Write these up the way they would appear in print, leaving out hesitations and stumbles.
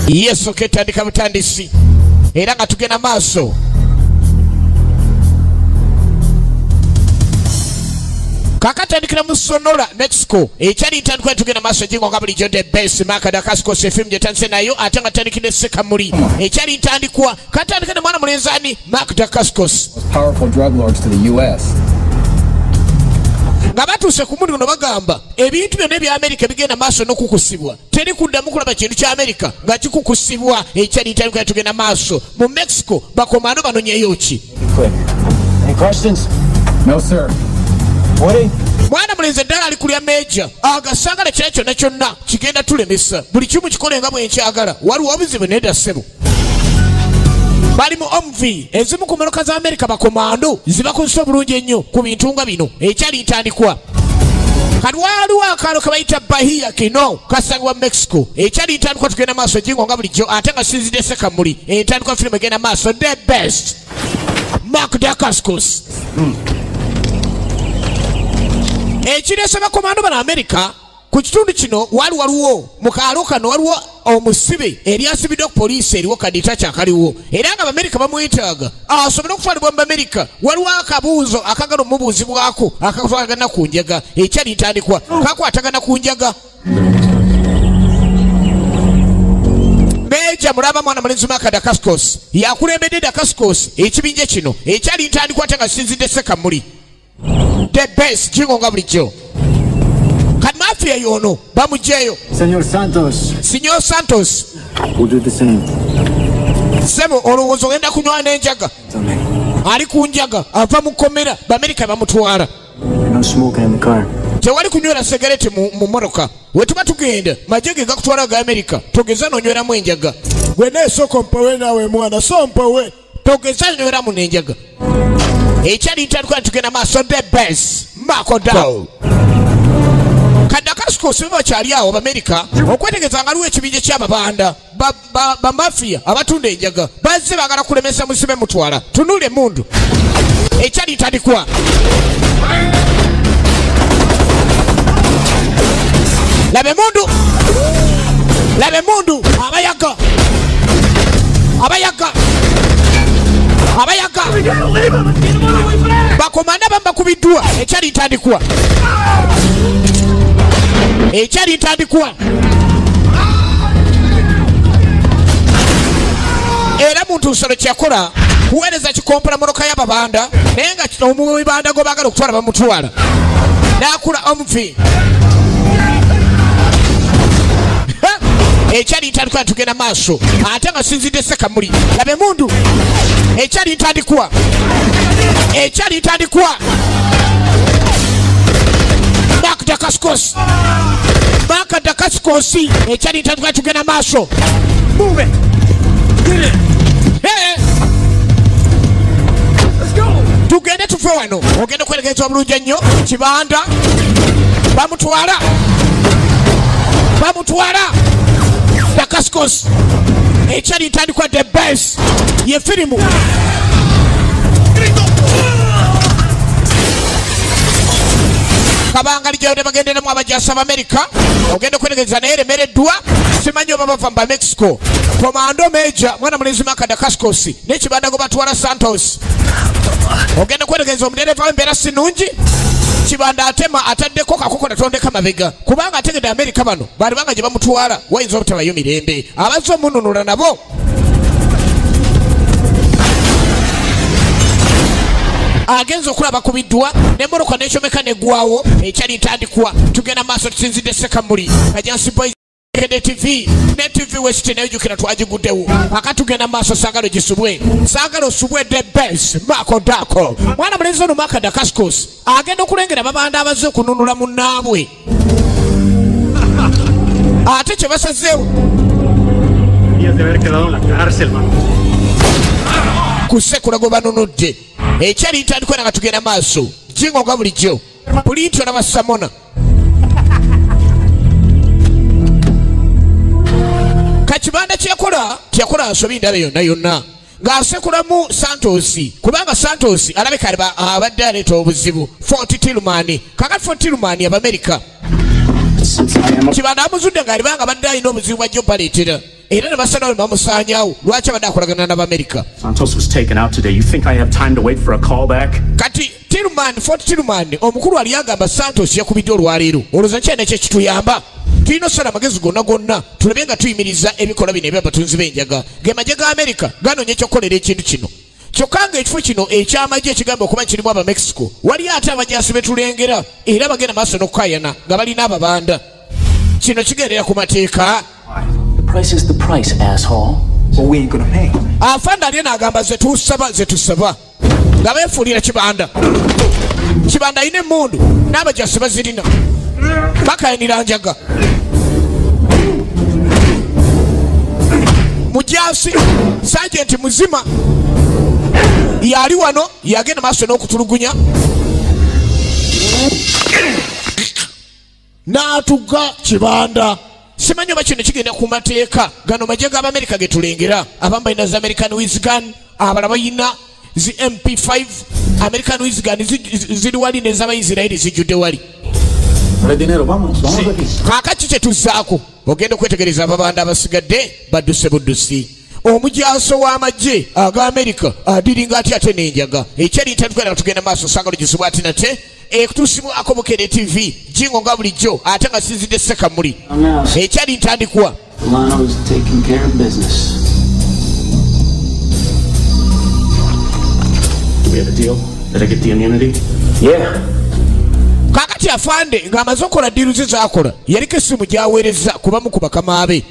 Yesu ketandika butandisi era nga tugenda maaso. Kakatandikira mu Sonora, Mexico. Ekyali ntandikwa tugenda maaso jingo nga bulijjo the best Mark Dacascos film gyetandise nayo ate nga tandikidde Sekamuli. Ekyali ntandikwa katandika ne mwana mulenzi ani Mark Dacascos. Powerful drug lords to the US. Nga batuuse ku mundi guno bagamba ebintu byonna ebya Amerika bigenda maaso n'okukusibwa. Teri kuddamu kulaba kintu kya Amerika nga kikukusibwa. Ekyali ntandikwa tugenda maaso mu Mexico bakomando banonyeyo ki? Any questions? No, sir. Mwana mulenzi ddala ali kulya meja agasangala kira kyonna kyonna kigenda tulemesa buli kimu kikole nga bwe nkyagala. Waliwo obuzibu nedda ssebo. Bali mu OMV ezimu ku mmotoka za Amerika bakomando zibakozesa obulungi ennyo ku bintu nga bino. Ekyali ntandikwa kati waliwo akaalo ke bayita Bahia kino kasangibwa Mexico. Ekyali ntandikwa tugenda maaso jingo nga bulijjo ate nga sinzidde Sekamuli. Entandikwa firimu egenda maaso the best Mark Dacascos. Ekireese bakomando bano Amerika ku kitundu kino wali waliwo mu kaalo kano waliwo omusibe eryasibiddwa ku poliisi eriwo kadita kyakaliwo era nga Abamerika bamwetaaga asobole okutwalibwa mu Amerika. Waliwo akabuuzo akagala omubuuzibwako akakwatagana ku njaga. Ekyali ntandikwa kakwatagana ku njaga. Meja mulaba mwana mulenzi Mark Dacascos yakulembedde Dacascos ekibinja kino. Ekyali ntandikwa ate nga sinzidde Sekamuli. The best jingo nga bulijjo. Kati mafia yono bamugyeyo. Senor Santos. Senor Santos. We'll do the same. Sebo olowooza ogenda kunywa n'enjaga. Ali ku njaga ava mu kkomera Bamerika bamutwala. No smoking in the car. Tewali kunywera segereti mu mmotoka. We tuba tugenda magye ge gakutwala ga Amerika togeza n'onyweramu enjaga. Gwe neesooka mpowe naawe mwana so mpowe. Togeza n'onyweramu n'enjaga. Ekyali ntandikwa tugenda maaso the best Marco Dow. Dacascos bakyali awo Abamerika okwetegereza nga waliwo ekibinja ky'ababanda bamafiya abatunda enjaga bazze baagala kulemesa musibe mutwala. Tunula emmundu. Ekyali ntandikwa laba emmundu, laba emmundu. Abayaga, abayaga, abayaga bakomanda bamubakubiddwa. Ekyali ntandikwa, ekyali ntandikwa. Era muntu nsolo kyeyakola kuweereza kikompola mmotoka y'ababanda naye nga omubanda gwe baagala okutwala bamutwala n'akula omuvi. Ekyali ntandikwa tugenda maaso ate nga sinzidde Sekamuli. Laba emmundu. Ekyali ntandikwa, ekyali ntandikwa. Mark Dacascos, Mark Dacascos. Ekyali ntandikwa tugenda maaso. Move it. Get it. Hey. Let's go. Tugende tuve wano. Ogenda kwerekereza obulungi ennyo. Kibanda bamutwala, bamutwala Dacascos. Ekyali ntandikwa the best ye firimu. Kabangali gy'obadde bagenderemu abajasa b'Amerika ogenda okwetegereza naye eremereddwa simanyi oba bava mu Mexico. Komando Major mwana mulenzi Mark Dacascos n'ekibanda gwe batwala Santos. Ogenda okwetegereza omudereva w'embeera si nnungi. Kibanda atema ataddeko kakoko natondeka mabega kubanga ategedde Amerika bano bali banga gye bamutwala wayinza obutabayo mirembe. Abazze omununula nabo agenza okulaba kubiddwa n'emmotoka n'ekyomeka neggwawo. Ekyali ntandikwa tugenda maaso tusinzidde Sekamuli. Ajansi Boys ne TV ne TV West nejjukira twagiguddewo. Aka tugenda maaso saagala gisubwe, saagala osubwe the best Marco Dacco. Mwana mulenzi ono Mark Dacascos agenda okulengera babanda abazze okununula munnaabwe ate kye basazeewo kusekula gwe banunudde. Ekyali ntandikwa nga tugenda maaso jingo nga bulijjo pulinti olaba Samona. Kibanda kyeyakola teyakola nsobi ndala yonna yonna ng'asekulamu Santos, kubanga Santos alabika abadde aleeta obuzibu. Fort Tillman, kakati Fort Tillman Abamerika Kibanda amuzudde ng'alibanga abadde alina obuzibu bwajja obaleetera, era ne basalawo ne bamusaanyaawo. Lwaki abadde akolagana n'Abamerika? Santos was taken out today. You think I have time to wait for a call back? Kati Tillman, Fort Tillman omukulu ali agamba Santos yakubiddwa olwaleero, olowooza nkyalina kye kituyamba? Tulina osala amagezi gonna gonna tulabe nga tuyimiriza ebikolwa bino eby'abatunzi b'enjaga. Ge magye ga Amerika ganoonya ekyokukolera ekintu kino. Kyokka ng'ekifo kino eky'amagye ekigamba okuba kirimu Abamexico, waliyo ate abajaasi be tulengera era bagenda maaso n'okukaayana nga balina ababanda. Kino kigendera ku mateeka. The price is the price, asshole. Well, we ain't gonna pay. Afande ali n'agamba ze tusaba ze tusaba nga beefuulira Kibanda. Kibanda alina emmundu n'abajaasi bazirina, bakayanira njaga. Mujasi Sergeant muzima yali wano yagenda maaso n'okutulugunya n'atuga Kibanda. Simanyi oba kino kigenda ku mateeka gano magye g'Abamerika ge tulengera. Abamu balina zi American with gun, abalala balina zi MP5. American with gun ziri wali n'ez'Abaisirairi zijjudde wali. Kaakati kye tuzzaako ogenda okwetegereza ababanda abasigadde badduse buddusi. Omujaso w'amagye aga Amerika adiringa atya ate n'enjaga. Ekyali ntandikwa tugenda maaso sanga lugisibwa ati nate ekutuusibwako Bukedde TV jingo nga bulijjo ate nga sinzidde Ssekamuli. Ekyali ntandikwa. Lano is taking care of business. Do we have a deal? Did I get the immunity? Yeah. Kakati afande ng'amaze okukola ddiiru ze z'akola yaliko essimu gy'aweereza kubamu ku bakama be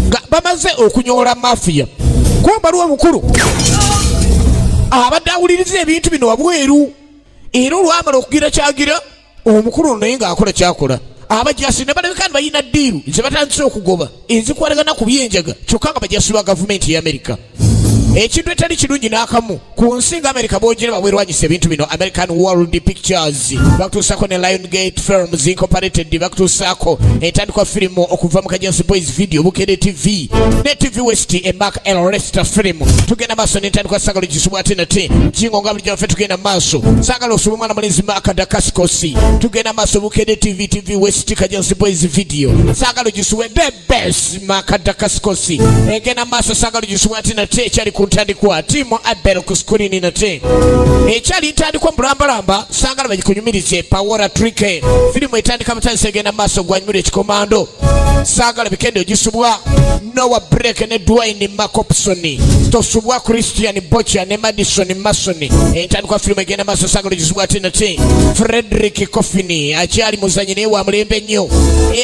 nga bamaze okunyoola mafiya. Kumba lwo omukulu abadde awuliriza ebintu bino wabweru, era olwamala okugira kyagira omukulu ono naye ng'akola kyakola. Abajasi ne balabika nti balina ddiiru ze batandise okugoba ezikwatagana ku byenjaga, kyokka nga bajasi ba gavumenti ya Amerika. Ekintu etali kirungi n'akamu ku nsi nga Amerika bw'ogira bawerwanyisa ebintu bino. American World Pictures bakutuusaako ne Lion Gate Films Incorporated bakutuusaako entandikwa firimu okuva mu Kajansi Boys Video, Bukedde TV ne TV West e Mark L. Lester Film. Tugenda maaso n'entandikwa Sagalo gisubwa ate nate jingo nga bulijjo ffe tugenda maaso. Sagalo osubwa omwana mulenzi Mark Dacascos. Tugenda maaso Bukedde TV, TV West, Kajansi Boys Video. Sagalo gisubwe the best Mark Dacascos. Egenda maaso Sagalo gisubwa ate nate ekyali ku ntandikwa Timo Abel ku screen nate ekyali ntandikwa mulambalamba. Sangala bagikunyumirize Paola Trike firimu etandika mutandise egenda maaso gwanyumira ekikomando. Sangala bikende ogisubwa Noah Break ne Dwayne Macopson, tosubwa Christian Bocha ne Madison Mason. Entandikwa firimu egenda maaso Sangala ogisubwa ate nate Frederick Coffin akyali muzanyi naye wa mulembe nnyo.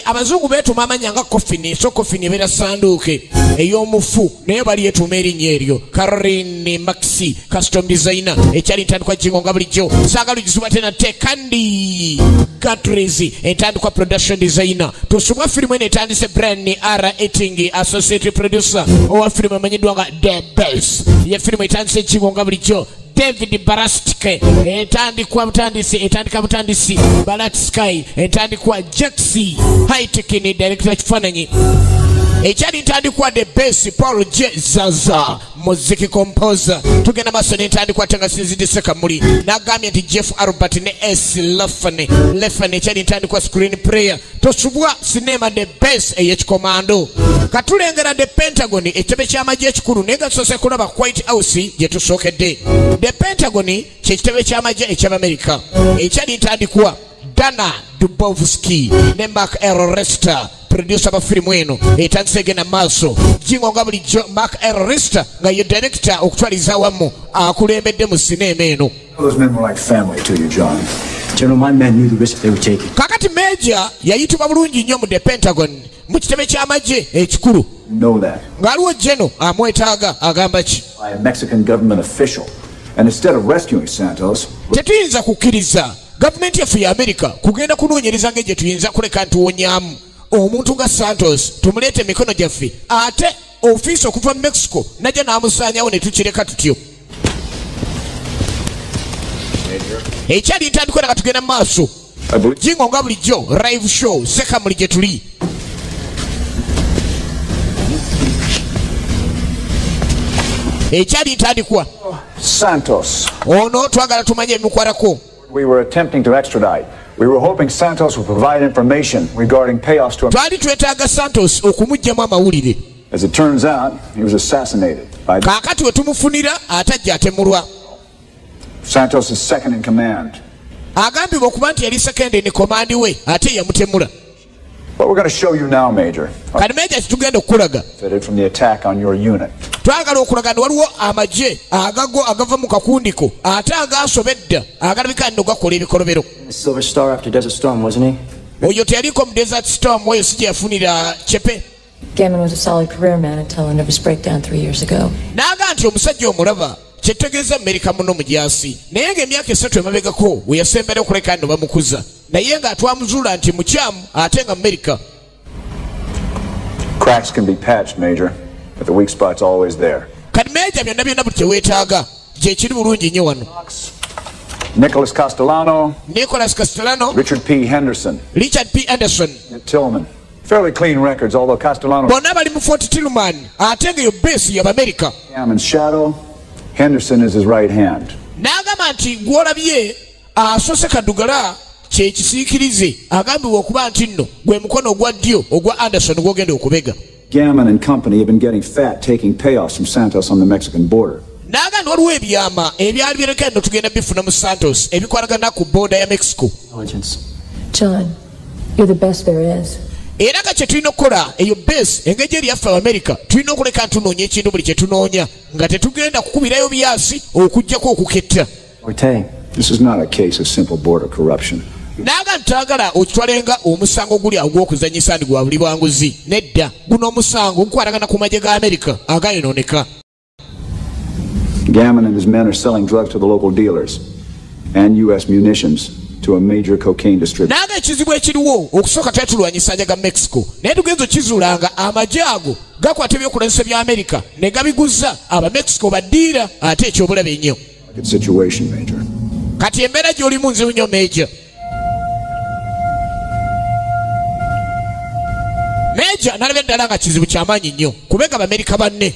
Abazungu beetuma amanya nga Coffin, so Coffin ebeera sanduuke ey'omufu naye bali yetuuma erinnya eryo. Caroline Maxi custom designer ekyali ntandikwa jingo nga bulijjo. Saagala ogisubwa tena te Candy Guthries entandikwa production designer. Tusubwa firimu eno etandise Brian R. Etting associate producer owa firimu emanyiddwa nga The Best. Ye firimu etandise jingo nga bulijjo. David Barastike entandikwa butandisi etandika butandisi Balat Sky entandikwa Jaxi Hightech ni director kifaananyi. Ekyali ntandikwa The Best Paul J. Zaza muziki composer. Tugenda maaso n'entandikwa ate nga sinzidde Ssekamuli n'agambye nti Jeff Albert ne S. Lefane. Ekyali ntandikwa screen player. Tosubwa sinema The Best ey'ekikomando. Katulengera The Pentagon ekitebe ky'amagye ekikulu naye nga tusoose kulaba White House gye tusookedde. The Pentagon kye kitebe ky'amagye eky'Abamerika. Ekyali ntandikwa Dana Dubovsky ne Mark L. Lester producer ba firimu eno etandise egenda maaso jingo nga bulijjo. Mark L. Lester nga ye director okutwaliza awamu akulembedde mu sinema eno. Those men were like family to you, John. General, my men knew the risk they were taking. Kakati Major yayitibwa bulungi nnyo mu The Pentagon mu kitebe ky'amagye ekikulu. Know that. Ng'aliwo General amwetaaga agamba ki? By a Mexican government official. And instead of rescuing Santos, tetuyinza kukkiriza gavumenti yaffe ya Amerika kugenda kunoonyereza ng'egye tuyinza kuleka ntuwonyamu omuntu nga Santos tumuleete emikono gyaffe ate ofiisi okuva mu Mexico najja n'amusaanyawo ne tukireka tutyo. Ekyali ntandikwa nga tugenda mu maaso jingo nga bulijjo live show Ssekamuli gye tuli. Ekyali ntandikwa Santos. Ono twagala tumanye ebimukwatako. We were attempting to extradite. We were hoping Santos would provide information regarding payoffs to him. Twali twetaaga Santos okumuggyamu amawulire. As it turns out, he was assassinated by Kaakati we tumufunira atajja atemulwa. Santos is second in command. Agambibwa okuba nti yali second in command we ate yamutemula. What we're going to show you now, Major, Kati Major kitugenda okukulaga. benefited from the attack on your unit. Twagala okulaga nti waliwo amagye agago agava mu kakundiko ate agaasobedda agalabika nno gakola ebikolobero. Silver Star after Desert Storm, wasn't he? Oyo teyaliko mu Desert Storm, oyo si gye yafunira chepe. Gammon was a solid career man until a nervous breakdown 3 years ago. N'aga nti omusajja omulaba kyetegeeza Amerika muno mujaasi, naye ng'emyaka 3 emabegako we yasembera okuleka nno bamukuza, naye nga twamuzuula nti mukyamu ate nga Amerika. Cracks can be patched, Major, but the weak spot's always there. Kati Major byonna byonna buli kye weetaaga gye kiri bulungi nnyo wano. Nicholas Castellano, Nicholas Castellano, Richard P. Henderson, Richard P. Anderson, Tillman. Fairly clean records, although Castellano bonna bali mu Fort Tillman ate nga yo base y'Abamerika. Gammon's shadow. Henderson is his right hand. N'agamba nti gw'olabye asose Kadugala kye kisiikirize agambibwa okuba nti nno gwe mukono ogwa ddyo ogwa Anderson gw'ogenda okubega. Gammon and company have been getting fat taking payoffs from Santos on the Mexican border. N'agamba nti waliwo ebyama ebyali byereka nno tugenda bifuna mu Santos ebikwatagana ku border ya Mexico. John, you're the best there is. Era nga kye tulina okukola eyo base engeri eri yaffe Abamerika tulina okuleka ntunoonya ekintu buli kye tunoonya nga tetugenda kukubirayo byasi okuggyako okuketta. This is not a case of simple border corruption. N'aga ntaagala okitwalenga omusango oguli ogw'okuzannyisa ndi gwa buli bwanguzi. Nedda, guno omusango gukwatagana ku magye ga Amerika agayonooneka. Gammon and his men are selling drugs to the local dealers and U.S. munitions to a major cocaine distributor. N'aga ekizibu ekiriwo okusooka twali tulwanyisa njaga Mexico, naye tugenza okizuulanga amagye ago gakwata ebyokulwanyisa bya Amerika ne gabiguza Abamexico baddiira ate ekyobulabe ennyo. Situation, Major. Kati embeera gy'olimu nzibu nnyo Major. Major n'alaba eddala nga kizibu kyamaanyi nnyo kubega Abamerika banne.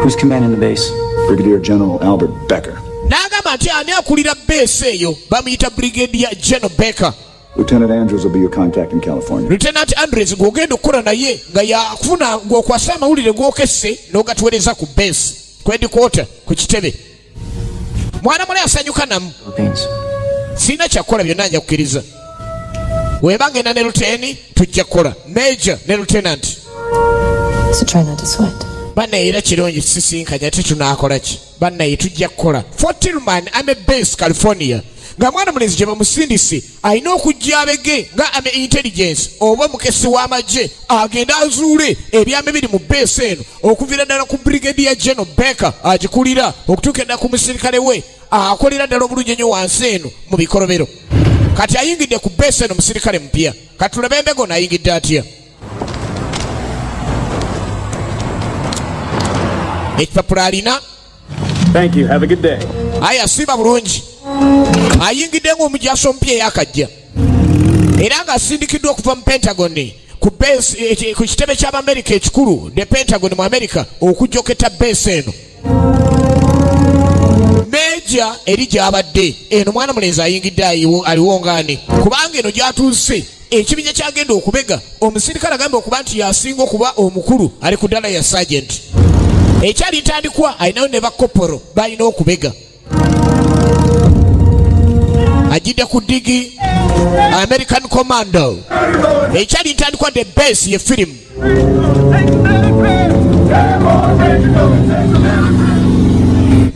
Who's commanding the base? Brigadier General Albert Becker. N'agamba nti ani akulira base eyo bamuyita Brigadier General Becker. Lieutenant Andrews will be your contact in California. Lieutenant Andrews gw'ogenda okukola naye nga yakufuna ng'okwasa amawulire g'okesse n'ogatuweereza ku base ku headquarter ku kitebe. Mwana mule asanyuka namu. Sirina kyakukola byonna nja kukkiriza. Weba ngenda ne Lieutenant tujja kukola. Major ne Lieutenant. So try not to sweat. Bannaye era kirungi tusisinkanye ate tunaakola ki? Bannaye tujja kukola. Fort Tillman Army Base California. Nga mwana mulenzi gye bamusindise alina okujja abege nga Army Intelligence oba mukesi w'amagye agende azuule ebyama ebiri mu base eno okuviira ddala ku Brigadier General Becker agikulira okutuuka ddala ku musirikale we akolera ddala obulungi ennyo wansi eno mu bikolobero. Kati ayingidde ku base eno musirikale mupya. Kati tulabe embego n'ayingidde atya. Ekipapula alina. Thank you. Have a good day. Aya siba bulungi. Ayingidde ng'omujaasi omupya eyakajja era ng'asindikiddwa okuva mu Pentagon ku base ku kitebe ky'Abamerika ekikulu the Pentagon mu Amerika okujja oketta base eno. Major eri gy'abadde eno mwana mulenzi ayingidde aliwo ng'ani kubanga eno gy'atuuse ekibinja kyagenda okubega omusirikale agamba okuba nti yasinga okuba omukulu ali ku ddala ya sergeant. Ekyali ntandikwa alinayo ne bakoporo balina okubega. Ajidde ku ddigi American Commando. Ekyali ntandikwa the base ye firimu.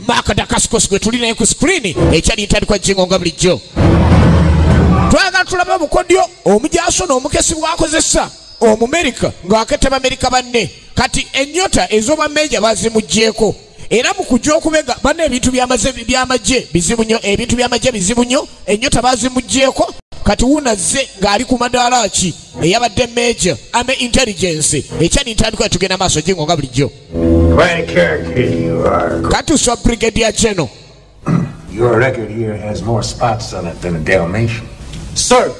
Mark Dacascos gwe tuli naye ku screen ekyali ntandikwa jingo nga bulijjo. Twagala tulaba obukodyo omujaso n'omukesi bw'akozesa Omumerika ng'aketta Bamerika banne. Kati ennyota ez'obwa Major bazimuggyeeko era mu kujja okubega banne ebintu by'amagye bizibu nnyo, ebintu by'amagye bizibu nnyo, ennyota bazimuggyeeko. Kati wuunazze ng'ali ku madaala ki eyabadde Major Army Intelligence. Ekyali ntandikwa tugenda maaso jingo nga bulijjo. Katuusa Brigadier General. Your record here has more spots on it than a Dalmatian. Sir,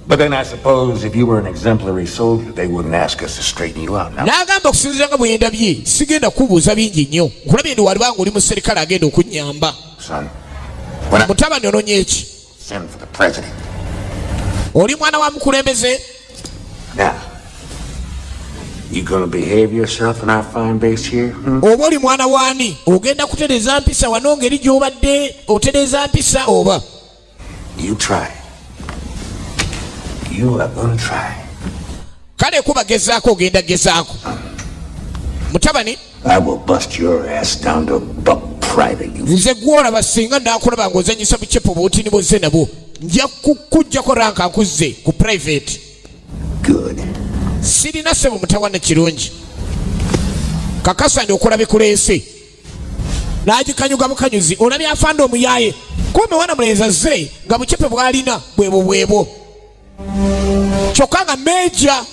But then I suppose if you were an exemplary soldier, they wouldn't ask us to straighten you out. N'agamba okusinziira nga bwe ndabye sigenda kubuuza bingi nnyo, nkulabye ndi walibanga oli muserikale agenda okunnyamba. Son, mutabani ononye eki? Send for the president. Oli mwana wa mukulembeze? Now, you gonna behave yourself in our fine base here? Oba oli mwana w'ani? Ogenda kutereeza mpisa wano ngeri gy'obadde otereeza mpisa oba? You try. You are gonna try. Kale kuba gezaako ogenda gezaako. Mutabani? I will bust your ass down to buck private. Nze gw'olaba singa naakulaba ng'ozannyisa bucepo bw'otini bw'ozze nabwo. Nja kukuggyako ranka nkuzze ku private. Good. Sirina ssebo mutawana kirungi. Kakasa ndi okola bikuleese. N'agikanyuga bukanyuzi olabye afande omuyaaye. Kumbe wana mulenzi azze nga bucepe bw'alina bwebwo bwebwo. Kyokka nga meja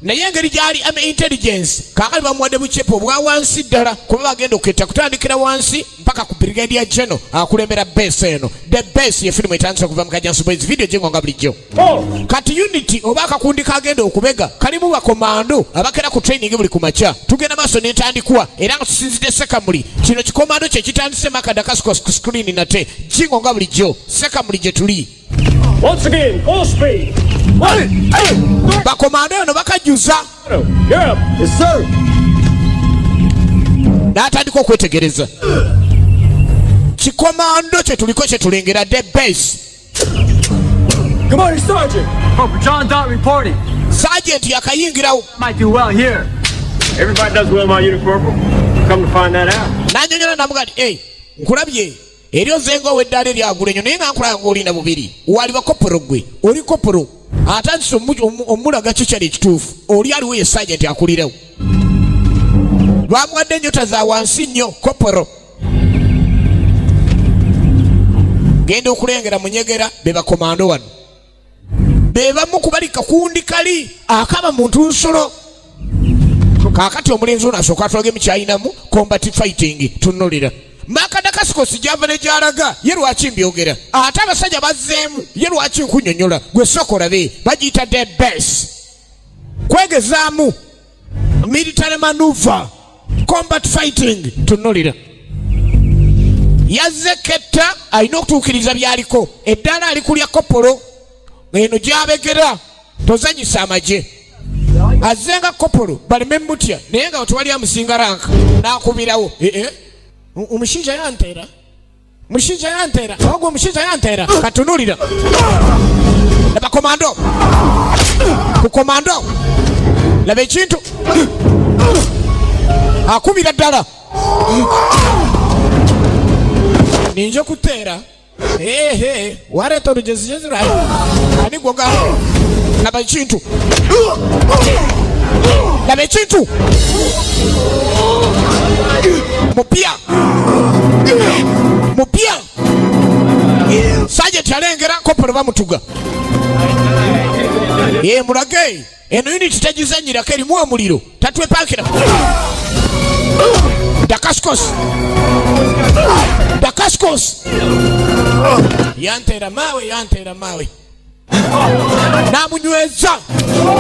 naye engeri gy'ali ame intelligence kaakali bamuwadde bucepe obwa wansi ddala kuba bagenda okuketta kutandikira wansi mpaka ku brigadier general akulembera base eno. The base ye firimu etandise okuva mu Kajansi Boys video gyengo nga bulijjo. Kati unity oba akakundi kagenda okubega kalimu bakomando abakera ku training buli ku makya. Tugenda maaso n'entandikwa era nga tusinzidde Sekamuli. Kino kikomando kye kitandise Maka Dacascos ku screen nate jingo nga bulijjo Sekamuli gye tuli. Once again, full speed. Bakomando eno bakajjuza. Yes, sir. N'atandika okwetegereza. Kikomando kye tuliko kye tulengera the base. Good morning, Sergeant. Corporal John Dot reporting. Sergeant yakayingirawo. Might do well here. Everybody does well in my unit, Corporal. Come to find that out. N'annyonnyola n'amugamba nti, "Hey, nkulabye. Eri ozenga ow'eddaala eryagula ennyo naye nga nkulaba ng'olina bubiri. Wali bakopolo ggwe, oli kopolo." Atandise omulaga ki kyali ekituufu. Oli aliwo ye Sergeant akulirawo. Bamuwadde ennyota za wansi nnyo kopolo. Genda okulengera munyegera be bakomando wano. Be bamu ku bali kakundi kali akaba muntu nsolo. Kaakati omulenzi ono asooka atulage mu kyayinamu combat fighting tunnulira. Maka Dacascos gy'ava ne gy'alaga ye lwaki mbyogera ate abasajja bazzeemu ye lwaki nkunnyonnyola gwe sooka olabe bagiyita the base. Kwegezaamu military maneuver combat fighting tunnulira. Yazze ketta alina okutuukiriza by'aliko eddaala ali kulya kopolo eno gy'abegera tozannyisa amagye. Azze nga kopolo baleme mutya naye nga tewali amusinga ranka n'akubirawo. Omushaija yantera, omushaija yantera, ogwo omushaija yantera. Katunulira laba komando ku komando laba ekintu akubira ddala ninja kuteera ehe wareeta olugezigezi lwayo ani gwoga laba ekintu laba ekintu mupya mupya. Sergeant alengera kopolo bamutuga ye mulage eno unit tegizannyirako erimu omuliro tatwepankira. Dacascos Dacascos yantera mawe yantera mawe n'amunyweza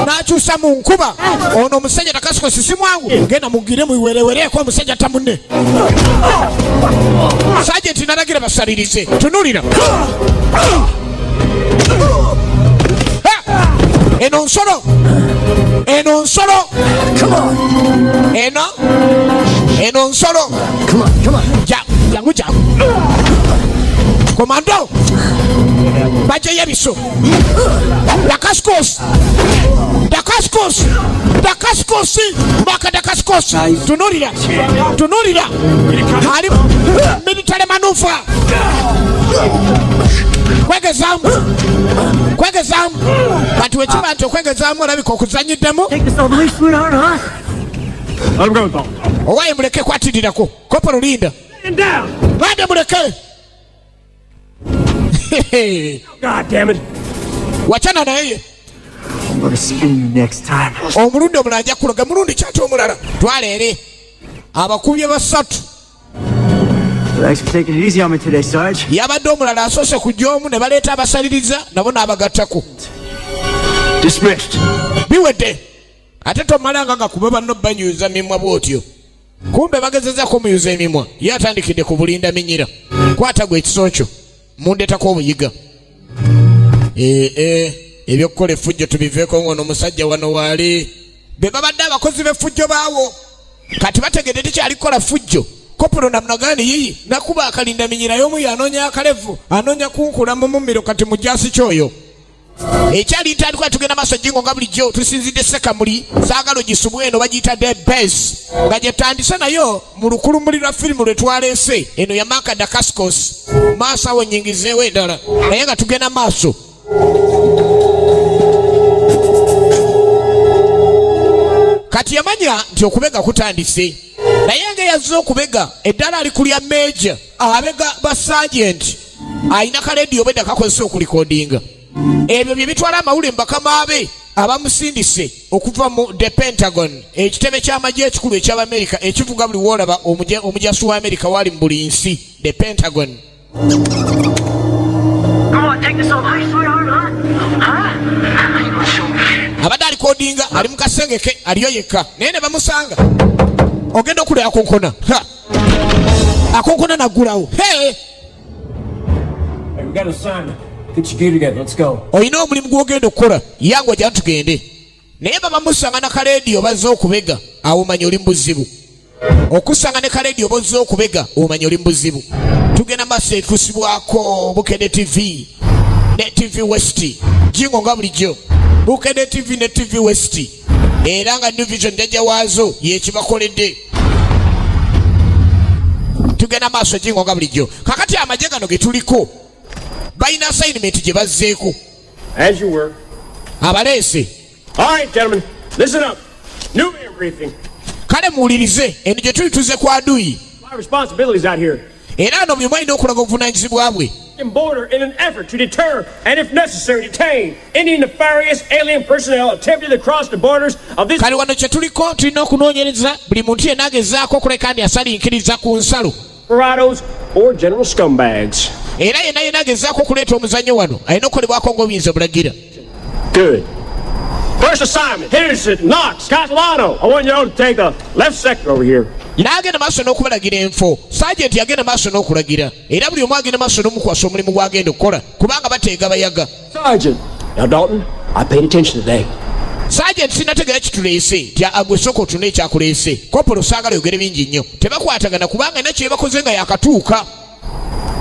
n'akyusa mu nkuba. Ono omusajja Dacascos si mwangu genda mugire muwerewereko omusajja tamunne. Sergeant n'alagira basalirize tunulira. Eno nsolo eno nsolo eno eno nsolo. Jangu jangu komando bajja ebiso. Dacascos Dacascos Dacascos Maka Dacascos tunulira tunulira ali military maneuver kwegezaamu kwegezaamu kati wekiba nti okwegezaamu olabika okuzanyiddemu. Owaye muleke kwatirirako kopolo linda bande muleke. God damn it. Wachana naye. I'm gonna skin you next time. Omulundi omulala ajja kuloga mulundi kyate omulala. Twala eri abakubye basatu. Thanks for taking it easy on me today, Sarge. Yabadde omulala asoose kujja omu ne baleeta abasaliriza nabo n'abagattako. Dismissed. Biwedde. Ate tomalanga nga kuba banno banyuza mimwa bw'otyo. Kumbe bagezezaako muyuza emimwa. Ye atandikidde ku bulinda minyira. Kwata gwe ekisoncho. Mundeetako obuyiga. Ebyokukola effujjo tubiveeko ng'ono omusajja wano waali. Be babadde abakozi b'effujjo baawo. Kati bategedde tekyali kukola ffujjo. Kopolo namnagani yiyi nakuba akalinda minyira y'omu yanoonya akalevu anoonya kunkula mu mumiro kati mujasi kyoyo. Ekyali ntandikwa tugenda maaso jingo nga bulijjo tusinzidde Ssekamuli saagala ogisubwa eno bagiyita The Base nga gye tutandise nayo mu lukulumuli lwa firimu lwe twaleese eno ya Mark Dacascos. Maaso awo nnyingizeewo endala naye nga tugenda maaso. Kati yamanya nti okubega kutandise naye nga yazze okubega eddala ali kulya major abega ba sergeant alina kalediyo obwedda kakozesa okulikodinga. Ebyo bye bitwala amawulire mu bakama be abamusindise okuva mu The Pentagon, ekitebe ky'amagye ekikulu eky'Abamerika ekivuga buli woolaba omujaasi wa Amerika wali mu buli nsi, The Pentagon. Abadde alikodinga ali mu kasenge ke aliyo yekka naye ne bamusanga. Ogenda okulya akonkona. Akonkona naggulawo. Hey! Hey, we got a sign. Get your gear together, let's go. Olina omulimu gw'ogenda okukola, yangu ajja tugende. Naye babamusanga na kalediyo bazze okubega, awo omanya oli mu buzibu. Okusanga ne kalediyo bazze okubega, omanya oli mu buzibu. Tugenda maaso etusibwako Bukedde TV ne TV West. Jingo nga bulijjo. Bukedde TV ne TV West. Era nga New Vision jjajja waazo yekibakoledde. Tugenda maaso jingo nga bulijjo. Kakati amagye gano ge tuliko balina assignment gye bazzeeko. As you were. Abaleese. All right, gentlemen, listen up. New air briefing. Kale muwulirize, eno gye tuli tuzze ku aduyi. My responsibilities out here. Era no buli omu alina okulaga obuvunaanyizibwa bwe. Border in an effort to deter and, if necessary, detain any nefarious alien personnel attempting to cross the borders of this. Kale wano kye tuliko tulina okunoonyereza buli muntu yenna agezaako okuleka ndi asalinkiriza ku nsalo. Desperados or general scumbags. Era yenna yenna agezaako okuleeta omuzannyo wano alina okukolebwako ng'obuyinza bulagira. Good. First assignment, Henderson, Knox, Castellano. I want you all to take the left sector over here. N'agenda maaso n'okubalagira enfo. Sergeant yagenda maaso n'okulagira. Era buli omu agenda maaso n'omukwasa omulimu gw'agenda okukola kubanga bateega bayaga. Sergeant. Now, Dalton, I paid attention today. Sergeant sinnategeera kituleese nti agwe sooka otune ekyakuleese. Kopolo saagala yogere bingi nnyo. Tebakwatagana kubanga alina kye bakoze nga yakatuuka.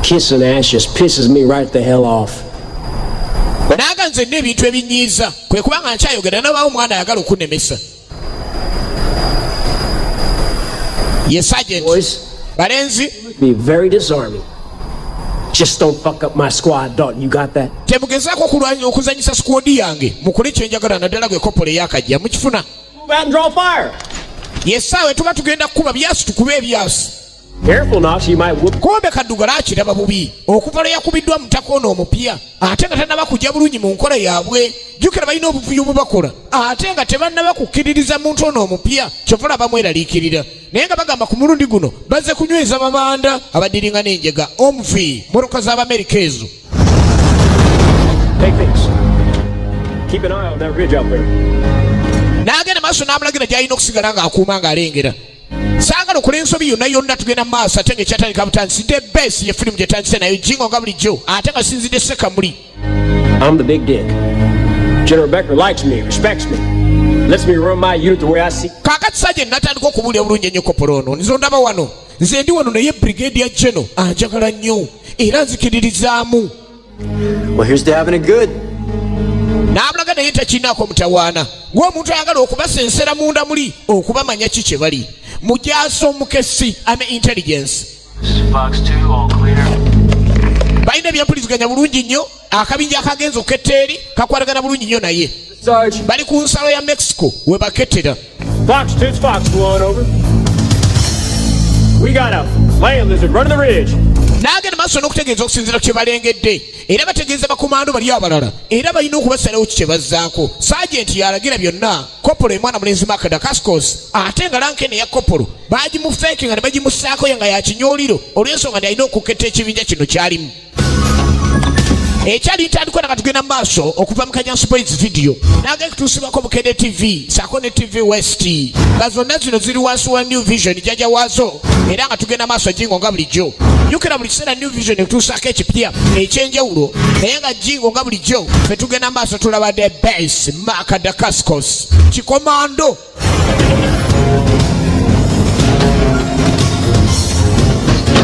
Kissing ass just pisses me right the hell off. Naaga nze nina ebintu ebinyiiza kwe kubanga nkyayogera nabaawo omwana ayagala okunnemesa. Ye Sergeant. Boys, balenzi. Be very disarming. Just don't fuck up my squad, Dalton. You got that? Temugezaako okulwanya okuzanyisa squad yange. Mukole kye njagala naddala gwe kopolo eyakajja. Mukifuna. Move out and draw fire. Ye ssaawa tuba tugenda kukuba byasi tukube ebyasi. Careful, Knox, you might whoop. Kumbe kaddugala akiraba bubi. Okuva lwe yakubiddwa mu ttaka ono omupya ate nga tannaba kujja bulungi mu nkola yaabwe. Jjukira balina obuvuyo bwe bakola ate nga tebannaba kukkiririza muntu ono omupya kyova olaba bamweraliikirira. Naye nga bagamba ku mulundi guno bazze kunyweza mabanda abaddiringa n'enjega omuvi mmotoka z'Abamerika ezo. Take this. Keep an eye on that ridge out there. N'agenda maaso n'amulagira gy'alina okusigala ng'akuuma ng'alengera. Saagala okola ensobi yonna yonna tugenda mu maaso ate ng'ekyatandika butandisi. The Base ye firimu gye tandise nayo jingo nga bulijjo ate nga sinzidde Ssekamuli. I'm the big dick. General Becker likes me, respects me. Lets me run my unit the way I see. Kaakati Sergeant natandika okubuulira bulungi ennyo kopolo ono. Nze ondaba wano. Nze ndi wano naye Brigadier General anjagala nnyo era nzikiririzaamu. Well, here's to having it good. N'amulaga naye takirinaako mutawaana. Ng'omuntu ayagala okubasensera munda muli okubamanya ki kye bali. Mujaasi omukessi ame intelligence. Fox 2, all clear. Balina ebyempuliziganya bulungi nnyo. Akabinja akagenza okuketta eri kakwatagana bulungi nnyo naye. Sarge. Bali ku nsalo ya Mexico we bakettera. Fox 2, Fox 1, over. We got a land lizard running the ridge. N'agenda maaso n'okutegeeza okusinziira ku kye balengedde. Era bategeeza bakomando bali abalala. Era balina okubasalawo ki kye bazzaako. Sergeant yalagira byonna. Kopolo omwana mulenzi Mark Dacascos ate nga lankene ya kopolo baagimufeeke nga ne bagimussaako ye nga ya kinyooliro olw'ensonga nti alina okuketta ekibinja kino ky'alimu. Ekyali ntandikwa nga tugenda mu maaso okuva mu Kanyansi Boys video nange kutuusibwako Bukedde TV saako ne TV West, nga zonna zino ziri wansi wa New Vision jjajja waazo, era nga tugenda maaso jingo nga bulijjo. Jjukira buli kiseera New Vision ekutuusaako ekipya ekyenjawulo, naye nga jingo nga bulijjo ffe tugenda maaso tulaba the best Mark Dacascos kikomando.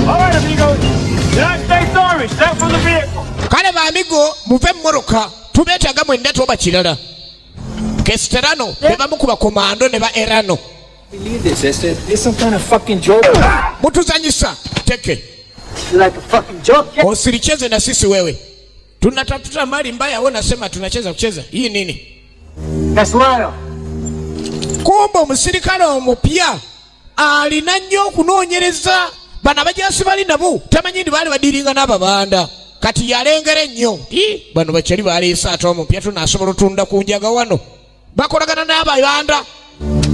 All right, amigos. United States Army, step from the vehicle. Kale baamigo muve mu mmotoka, tubeetaaga mwenna toba kirala. Kesterano be bamu ku bakomando ne ba Erano. Believe this, Esther. This some kind of fucking joke. Mutuzanyisa teke. Like a fucking joke. Yeah. Usilicheze na sisi wewe. Tunatafuta mali mbaya, wewe unasema tunacheza kucheza. Hii nini? That's Lyle. Kumbe omusirikale omupya alina nnyo okunoonyereza. Bano abajasi bali nabo tamanyi ndi baali badiringa n'ababanda. Kati yalengera ennyo. Bano bakyali baleese ate omupya tunaasobola otunda ku njaga wano. Bakolagana n'ababanda.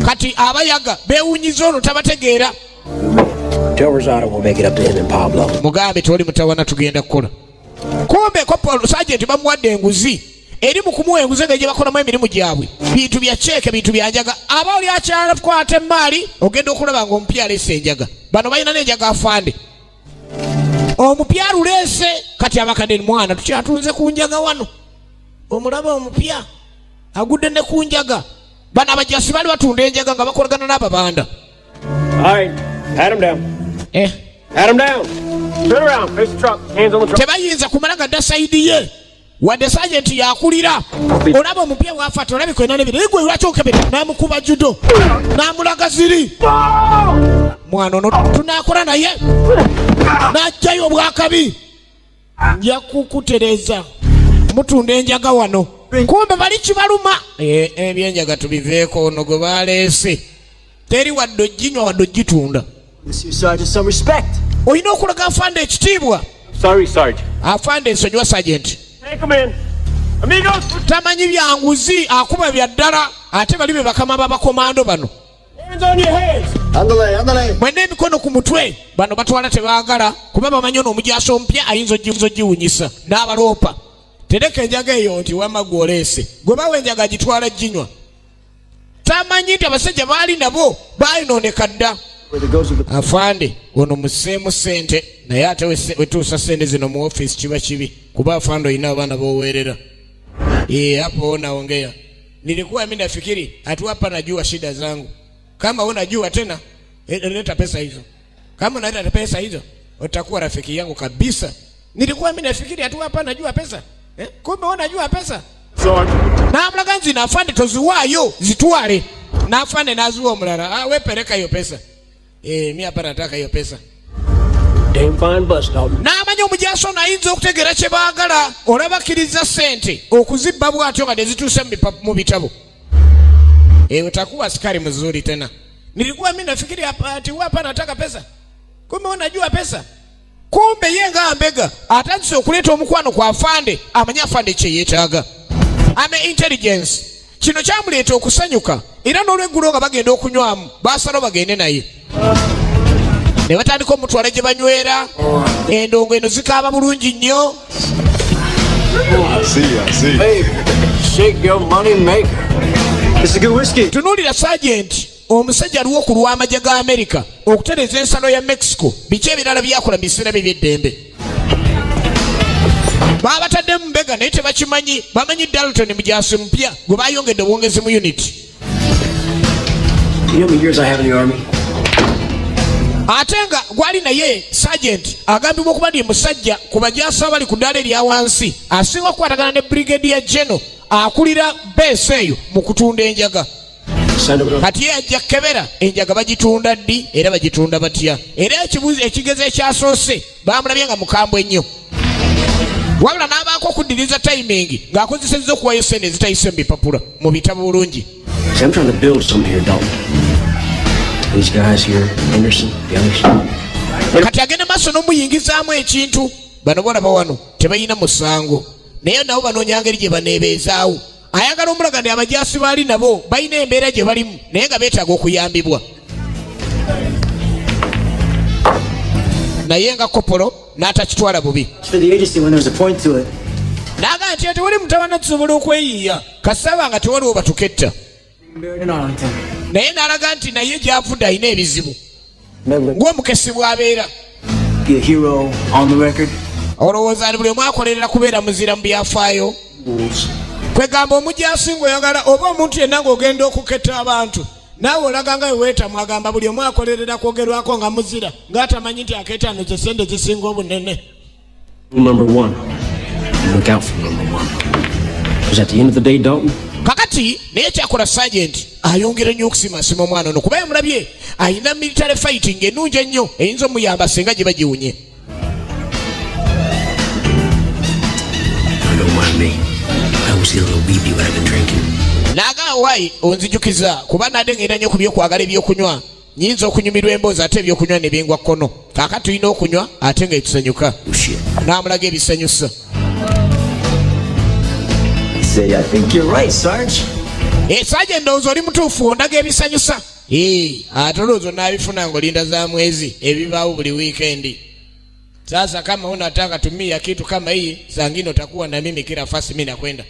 Kati abayaga beewunyiza ono tabategeera. Tell Rosado we'll make it up to him and Pablo. Mugambe toli mutawana tugenda kukola. Kumbe Corporal Sergeant bamuwadde enguzi. Eri mu kumuwa enguzi nga gye bakolamu emirimu gyabwe. Bintu bya ceeke, bintu bya njaga. Aba oli akyala kukwata emaali, ogenda okulaba ng'omupya aleese enjaga. Bano balina n'enjaga afande. Omupya aluleese, kati abakadde mwana tukyatunze ku njaga wano. Omulaba omupya agudde ne ku njaga. Bano abajasi baali batunda enjaga nga bakolagana n'ababanda. All right, pat him down. Pat him down. Turn around, face the truck, hands on the truck. Tebayinza kumala nga dda sayidi ye. Wadde sergeant yakulira. Olaba omupya bw'afa olabika olina n'ebirala. Gwe lwaki okebera? N'amukuba judo. N'amulaga ziri. Mwana ono tunaakola naye. N'aggyayo obwakabi. Nja kukutereeza. Mutunda enjaga wano. Kumbe bali kibaluma. Ebyenjaga tubiveeko ono gwe baleese. Teri wadde oginywa wadde ogitunda. Some respect. Olina okulaga afande ekitiibwa. Sorry, Sarge. Afande nsonyiwa sergeant. Take him in. Amigos. Tamanyi bya nguzi akuba bya ddala ate bali be bakama b'abakomando bano. Hands on your heads. Andale, andale. Mwende emikono ku mutwe. Bano batwala tebaagala kuba bamanyi ono omujaasi omupya ayinza ogiwunyisa n'abaloopa. Tereka enjaga eyo nti wamma gwe oleese. Gwe bawa enjaga agitwala ginywa. Tamanyi nti abasajja baali nabo baayonooneka dda. Afande ono museemu ssente naye ate wetuusa ssente zino mu ofiisi kiba kibi kuba afande olina abaana b'oweerera. Hapo naongea. Nilikuwa mimi nafikiri hatu hapa najua shida zangu. Kama unajua tena leta pesa hizo. Kama unaleta pesa hizo utakuwa rafiki yangu kabisa. Nilikuwa mimi nafikiri hatu hapa najua pesa. Kumbe unajua pesa. Na mlaganzi na afande toziwaayo zitwale. Na afande nazuwa omulala. We peleka hiyo pesa. Mimi hapa nataka hiyo pesa. Damn fine bus, Dalton. N'amanyi omujaasi ono ayinza okutegeera kye baagala olabakkiriza ssente okuzibba bw'atyo nga tezituuse mu bitabo. Utakuwa askari mzuri tena. Nilikuwa mimi nafikiri ati hapa nataka pesa. Kumbe unajua pesa. Kumbe ye nga mbega atandise okuleeta omukwano kwa afande amanyi afande kye yeetaaga. Ame intelligence. Kino kyamuleeta okusanyuka era n'olweggulo nga bagenda okunywamu baasalawo bagende naye. Ne batandika omutwala gye banywera endongo eno zikaaba bulungi nnyo. Tunuulira sergeant omusajja aliwo okulwa amagye ga Amerika okutereeza ensalo ya Mexico biki ebirala byakola mu biseera bye eby'eddembe. Baabataddemu mbega naye tebakimanyi, bamanyi Dalton mujaasi mupya gwe baayongedde obwongezi mu unit. You know how many years I have in the army? Ate nga gwali naye sergeant agambibwa okuba ndi musajja ku bajaasi abali ku ddaala erya wansi asinga okukwatagana ne brigadier general akulira beesi eyo mu kutunda enjaga. Kati ye ajja kukebera enjaga bagitunda ddi era bagitunda batya. Era ekibuuzo ekigezo ekyasoose baamulabye nga mukambwe ennyo. Wabula n'abaako okuddiriza timing ng'akozesezza okuwayo ssente ezitayise mu bipapula mu bitabo bulungi. See, I'm trying to build something here, Dalton. These guys here, Anderson, the others. Kati agenda maaso n'omuyingizaamu ekintu. Bano bolaba wano tebalina musango naye nabo banoonya ngeri gye baneebeezaawo. Ayagala omulaga nti abajaasi baali nabo balina embeera gye balimu naye nga beetaaga okuyambibwa. Naye nga kopolo n'atakitwala bubi. For the agency when there's a point to it. Naga nti tewali mutawana tusobola okweyiiya kasaba nga tewaliwo batuketta. Naye n'alaga nti naye gy'avudde alina ebizibu ng'omukesi bw'abeera. Olowooza ni buli omu akolerera kubeera muzira mu byafaayo. Kwegamba omujasi ng'oyagala oba omuntu yenna ng'ogenda okuketta abantu naawe olaga nga weweetamu agamba buli omu akolerera kwogerwako nga muzira ng'atamanyi nti akeetaano ze ssente zisinga obunene. Number one. Look out for number one. Because at the end of the day, Dalton. Kakati naye kyakola sergeant ayongera nnyo okusimaasima omwana ono kuba yamulabye ayina military fighting ennungi ennyo eyinza omuyamba singa gye bagiwunye. Naga wayi onzijukiza kuba nadde ngenda nnyo ku byokwagala ebyokunywa nyinza okunyumirwa emboozi ate ebyokunywa ne bingwa kkono. Kaakati tulina okunywa ate nga etusanyuka. N'amulaga ebisanyusa. Say, I think you're right, Sarge. Sarge ndowooza oli mutuufu ondaga ebisanyusa. Ate olowooza onaabifuna ng'olinda za mwezi ebibaawo buli wiikendi. Sasa kama unataka tumia kitu kama hii, saa ngine utakuwa na mimi kila fasi mimi nakwenda.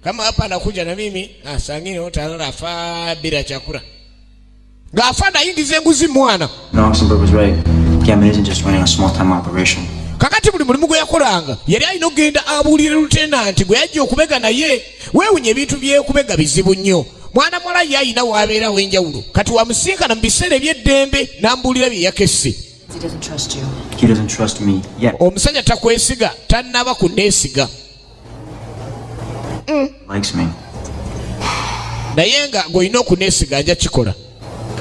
Kama hapa nakuja na mimi, saa ngine utalala fa bila chakula. Ngafa nayingiza enguzi mwana. No, Oxenberg was right. Gammon isn't just running a small-time operation. Kakati buli mulimu gwe yakolanga yali alina okugenda abuulire lutenanti gwe yajja okubega naye weewunya ebintu byekubega bizibu nnyo. Mwana muwala ye alina w'abeerawo enjawulo kati wamusinkana mu biseera eby'eddembe n'ambuulira bye yakesse. He doesn't trust me yet. Omusajja takwesiga tannaba kunneesiga. Likes me. Naye nga ng'olina okuneesiga nja kikola.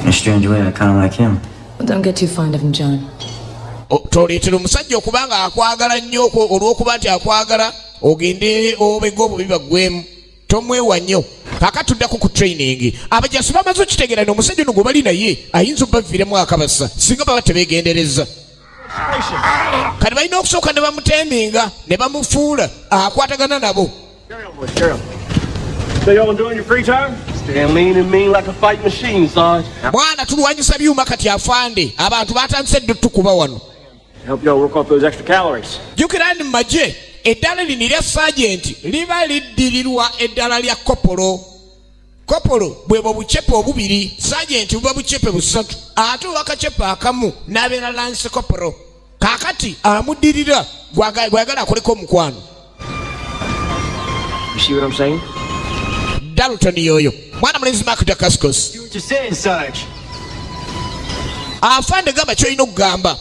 In a strange way, I kind of like him. Well, don't get too fond of him, John. Toleetera omusajja okuba nga akwagala nnyo olw'okuba nti akwagala ogende obega obubi baggwemu tomwewa nnyo. Kaakati tuddako ku training. Abajasi bamaze okitegeera nti omusajja ono gwe bali naye ayinza obbaviiramu akabasa singa baba tebeegendereza. Kati balina okusooka ne bamuteminga ne bamufuula akwatagana nabo. So y'all enjoying your free time? Staying lean and mean like a fight machine, Sarge. Mwana tulwanyisa byuma kati afande abantu batandise dde tukuba wano. Help y'all work off those extra calories. Jjukira nti mu magye eddala lino erya sergeant liba liddirirwa eddala lya kopolo. Kopolo bwebwo bucepe obubiri, sergeant buba bucepe busatu ate owakacepe akamu n'abeera lance kopolo. Kaakati amuddirira gw'ayagala akoleko omukwano. You see what I'm saying? Dalton yoyo mwana mulenzi Mark Dacascos. Afande gamba ky'olina okugamba.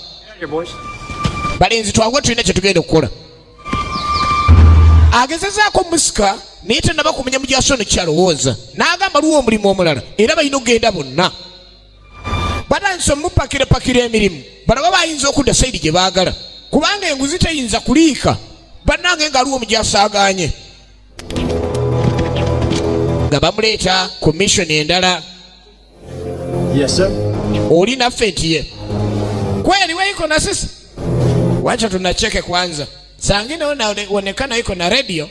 Balenzi twanguwe tulina kye tugenda okukola. Agezezaako musika naye tannaba kumanya mujasi ono kyalowooza. N'agamba luwa omulimu omulala era balina okugenda bonna. Batandise omupakirapakira emirimu balaba bayinza okudda sayidi gye baagala kubanga enguzi teyinza kuliika bannange nga aliwo omujasi agaanye. Nga bamuleeta ku mission endala. Yes, sir. Oli naffe nti ye kweli wewe iko na sisi? Wacha tunacheke kwanza. Saa ngine unaonekana iko na radio.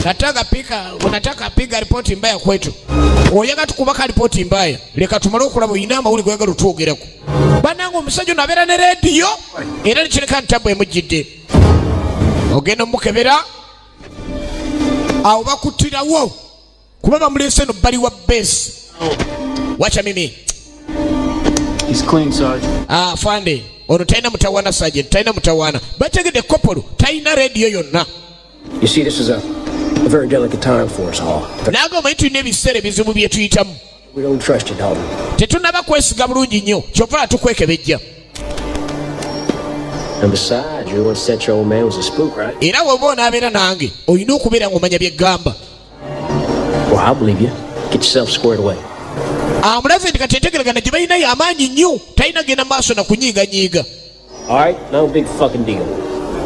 Nataka pika, unataka piga ripoti mbaya kwetu. Oyaga tukubaka ripoti mbaya. Leka tumale okulaba oyina amawulire goyagala otwogerako. Bannange omusajja ono abeera ne radio era nekireka ntabwe emujjidde. Ogenda omukebera awo bakuttirawo kuba bamuleese eno bbali wa base. Wacha mimi. He's clean, Sarge. Afande ono talina mutawaana sergeant, talina mutawaana. Bategedde kopolo talina radio yonna. You see, this is a very delicate time for us all. Naga omanyi tulina ebiseera ebizibu bye tuyitamu. We don't trust you, Dalton. Tetunnaba kwesiga bulungi nnyo kyova tukwekebejja. And besides, you once said your old man was a spook, right? Era bw'oba onaabeera nange olina okubeera ng'omanya bye ggamba. Well, I believe you. Get yourself squared away. Amulaze nti kati entegeragana gye balina y'amaanyi nnyo talina genda maaso na kunyiiganyiiga. All right, no big fucking deal.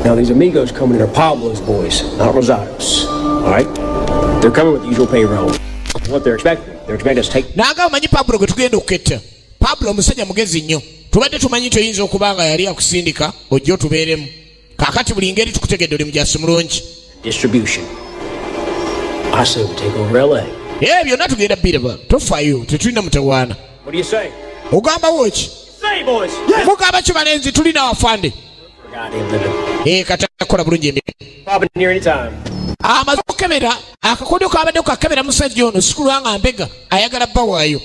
Now these amigos coming in are Pablo's boys, not Rosado's. All right? They're coming with the usual payroll. What they're expecting us to take. Naga omanyi Pablo gwe tugenda okuketta. Pablo omusajja mugezi nnyo. Tubadde tumanyi nti oyinza okuba nga yali akusindika ojje otubeeremu. Kaakati buli ngeri tukutegedde oli mujasi mulungi. Distribution. I say we take over LA. Byonna tugenda bbiraba. Tofaayo, tetulina mutawaana. What do you say? Ogamba woki? Say, boys. Mugamba ki balenzi tulina afande. Kata akola bulungi emirimu. Pop in here anytime. Amaze okukebera akakodyo kabadde kakebera musajja ono sikulwa nga mbega ayagala bba waayo.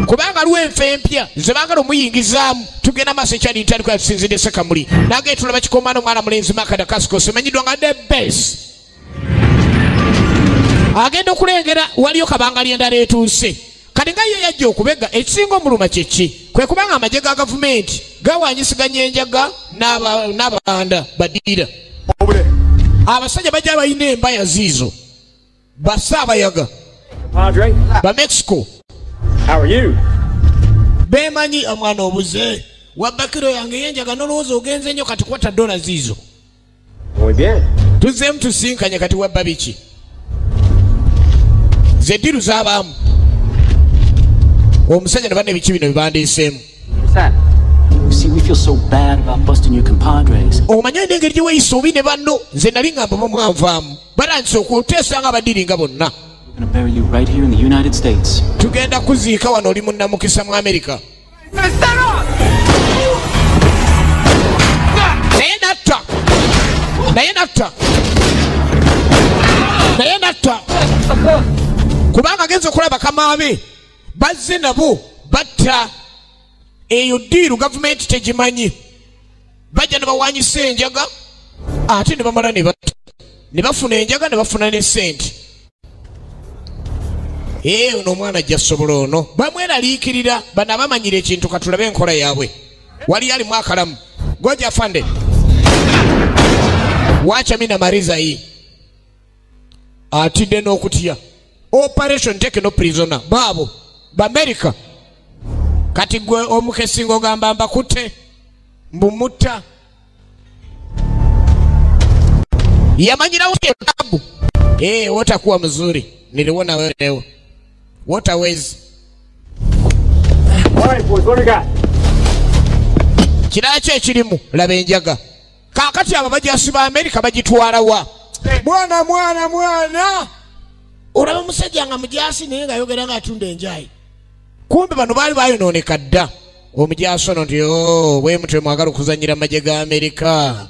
Kubanga aliwo enfa empya ze baagala omuyingizaamu. Tugenda maaso ekyali ntandikwa yatusinzidde Sekamuli nage tulaba kikomando omwana mulenzi Makada Kasikos emanyiddwa nga The Best. Agenda okulengera waliyo kabangali endala etuuse. Kati nga ye yajja okubega ekisinga omuluma kyeki kwe kubanga amagye ga gavumenti gawanyisiganya enjaga n'ababanda badiira. Abasajja bajja balina embaya ziizo basaabayaga ba Mexico. How are you? Bemanyi omwana obuze wabakiro yange yenjaga n'olowooza ogenze nnyo kati kwata dola ziizo. Muy bien. Tuzzeemu tusinkanye kati wabba biki? Ze ddiru z'abaamu. Omusajja ne banne biki bino bibandiiseemu. See, we feel so bad about busting your compadres. Omanyi engeri gye weeyisa obi ne banno nze nali ngamba bamwanvaamu. Batandise okuteesa nga abaddiringa bonna. We're gonna bury you right here in the United States. Tugenda kuziika wano oli munnamukisa mu Amerika. Naye natta. Naye natta. Naye natta. Kubanga agenze okulaba bakama be bazze nabo batta. Eyo ddiiru gavumenti tegimanyi. Bajja ne bawanyisa enjaga ate ne bamala ne batta. Ne bafuna enjaga ne bafuna ne ssente. Ono omwana ajja sobola ono. Bamweraliikirira bano abamanyira ekintu katulabe enkola yaabwe. Wali alimu akalamu. Goja afande. Wacha mina mariza hii. Atidde n'okutya. Operation take no prisoner. Baabo Bamerica. Kati gwe omukesi ng'ogamba mbakutte mbumutta. Yamanyirawo tabu. Wotakuwa mzuri. Niliona wewe leo. Waterways. All right, boys, what do we got? Kirala ki ekirimu laba enjaga. Kaakati abo bajasi ba Amerika bagitwala wa? Mwana mwana mwana. Olaba omusajja nga mujasi naye ng'ayogera ng'atunda enjayi. Kumbe bano baali bayonooneka dda. Omujasi ono nti bwe mutwe mwagala okuzannyira amagye ga Amerika.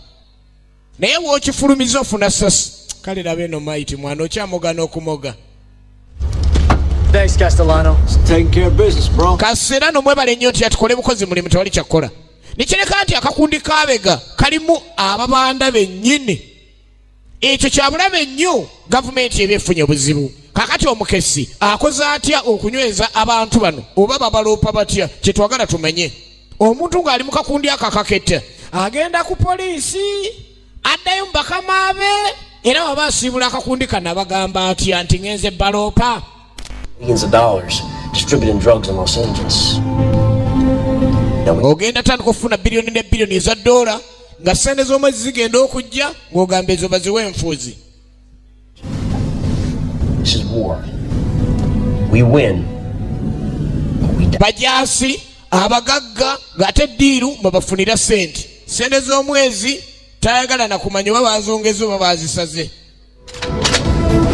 Naye w'okifulumiza ofuna sasi. Kale laba eno maiti mwana okyamoga n'okumoga. Thanks, Castellano. Taking care of business, bro. Castellano mwebale nnyo nti atukole bukozi mulimu tewali kyakukola. Nikireka nti akakundi k'abega kalimu ababanda bennyini. Ekyo kya bulabe nnyo gavumenti eba efunye obuzibu. Kakati omukesi akoze atya okunyweza abantu bano oba babaloopa batya kye twagala tumanye. Omuntu ng'ali mu kakundi ako akaketta agenda ku poliisi addayo mu bakama be era waba asiibula akakundi kano abagamba atya nti ngenze baloopa. Millions of dollars distributing drugs in Los Angeles. Ogenda tandika okufuna biliyoni ne biliyoni eza dola nga ssente z'omwezi zigenda okujja ng'ogamba ezo baziwe enfuuzi. This is war. We win. But we die. Bajasi abagagga ng'ate ddiiru mwebafunira ssente. Ssente z'omwezi tayagala na kumanya oba baazongeza oba baazisaze.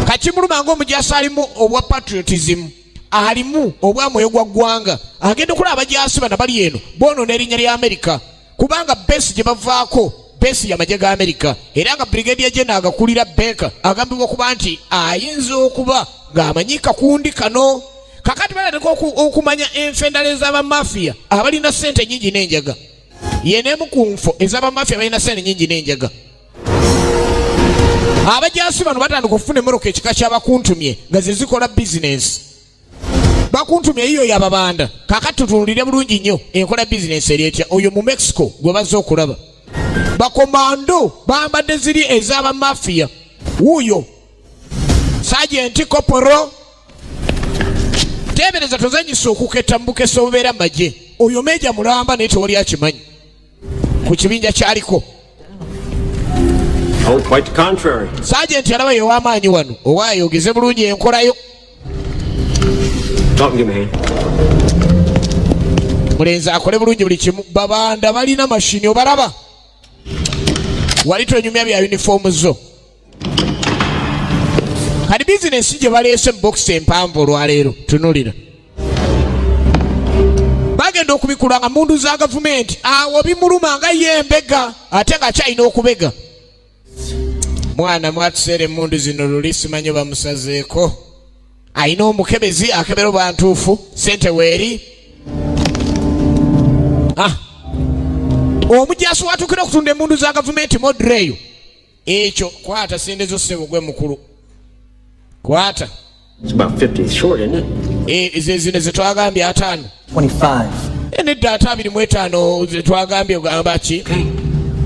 Kakimuluma ng'omujasi alimu obwa patriotism, alimu obwa mwoyo gwa ggwanga. Agenda okulaba abajasi bano bali eno boonoona erinnya lya Amerika. Kubanga besi gye bavaako besi y'amagye ga Amerika. Era nga Brigadier General agakulira Baker agambibwa okuba nti ayinza okuba ng'amanyi kakundi kano. Kakati batandika okumanya enfa endala ez'abamafiya abalina ssente nnyingi n'enjaga. Ye n'emu ku nfo ez'abamafiya balina ssente nnyingi n'enjaga. Abajasi bano batandika okufuna emmotoka ekika ky'abakuntumye nga ze zikola bizinensi. Bakuntumye eyo y'ababanda. Kakati tutunuulire bulungi nnyo enkola bizinensi eri etya. Oyo mu Mexico gwe bazze okulaba. Bakomando bambadde ziri ez'abamafiya. Wuuyo Sergeant Koporo. Teebereza tozannyisa okuketta mu bukesa obubeera mu magye. Oyo Meja mulamba naye tewali akimanyi ku kibinja kyaliko. Oh, quite the contrary. Sergeant alaba ye w'amaanyi wano. Owaayo ogeze bulungi enkolayo. Talking to me. Mulenzi akole bulungi buli kimu. Babanda balina mashini obalaba. Wali tonyumya bya uniform zo. Kati bizinensi gye baleese mu bokisi empanvu olwaleero tunulira. Bagenda okubikula nga mundu za gavumenti awo bimuluma nga ye embega ate ng'akyalina okubega. Mwana mwatuseera emmundu zino luli simanyi bamusazeeko. Alina omukebezi akebera obantuufu sente weeri. Omujasi watuukira okutunda emmundu za gavumenti modreyo. Ekyo kwata sente zo ssebo gwe mukulu. Kwata. It's about 50 short, isn't it? Ze zino zetwagambye 50. 25. Nedda 25 zetwagambye ogamba ki?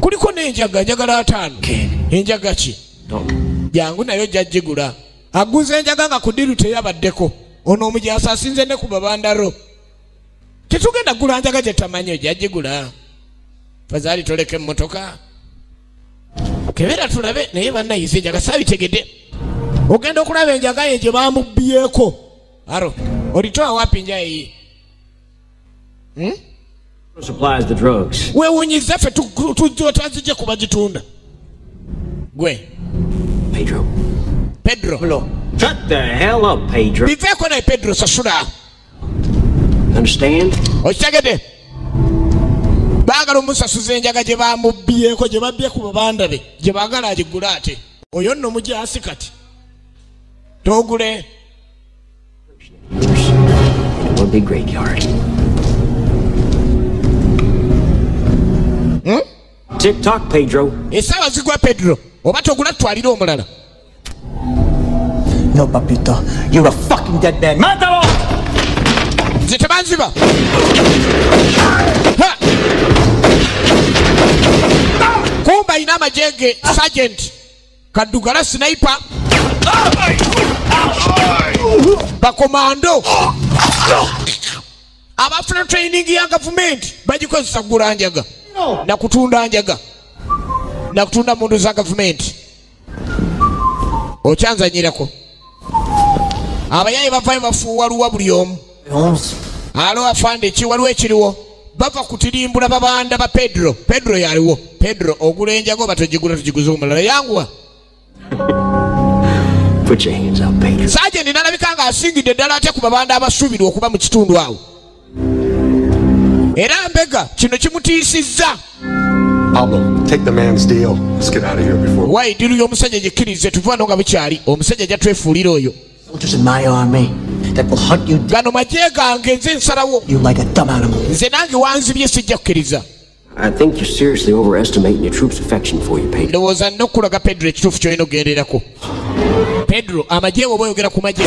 Kuliko n'enjaga njagala 5. Enjaga ki? Jangu nayo jajjigula. Aguze enjaga nga ku ddiru teyabaddeko. Ono omujasi asinze ne ku babandaro. Tetugenda kugula njaga gye tamanyi jajjigula. Fazaali toleka emmotoka. Kebera tulabe naye bannayize enjaga saabitegedde. Ogenda okulaba enjaga ye gye bamubbyeko. Aro, olitoa wapi njaga ye? Supplies the drugs. Weewuunyiza ffe tujja twazijje ku bagitunda. Gwe. Pedro. Pedro. Shut the hell up, Pedro. Biveeko naye Pedro sasula. Understand? Okitegedde? Baagala omusasuza enjaga gye bamubbyeko gye babbye ku babanda be gye baagala agigule ate. Oyo nno mujasi kati. Togule. In a big graveyard. Tick tock, Pedro. Essaawa zigwa Pedro. Oba togula tutwalire omulala. No, papito. You're a fucking dead man. Mátalo! Nze tebanziba. Ha! Kumba alina amagye ge sergeant. Kaddugala sniper. Bakomando. Abafuna training ya gavumenti bagikozesa kugula njaga. Na kutunda njaga. Na kutunda mundu za gavumenti. Okyanzanyirako. Abayaye bavayo bafuuwa luwa buli omu. Alo afande ki waliwo ekiriwo. Bava kutirimbula babanda ba Pedro. Pedro yaliwo. Pedro ogula enjaga oba togigula tugiguze omulala yanguwa. Put your hands up, Pedro. Sergeant n'alabika ng'asingidde ddala ate ku babanda abasuubirwa okuba mu kitundu awo. Era mbega kino kimutiisizza. Pablo, take the man's deal. Let's get out of here before. Why diru y'omusajja gikkirize tuva wano nga bukyali. Omusajja ajja twefuulira oyo. Soldiers in my army that will hunt you. Gano magye gange nze nsalawo. You like a dumb animal. Nze nange wanzibye sijja kukkiriza. I think you're seriously overestimating your troops' affection for you, Pedro. Ndowooza nina okukulaga Pedro ekituufu ky'olina okugenderako. Pedro amagye oba oyogera ku magye.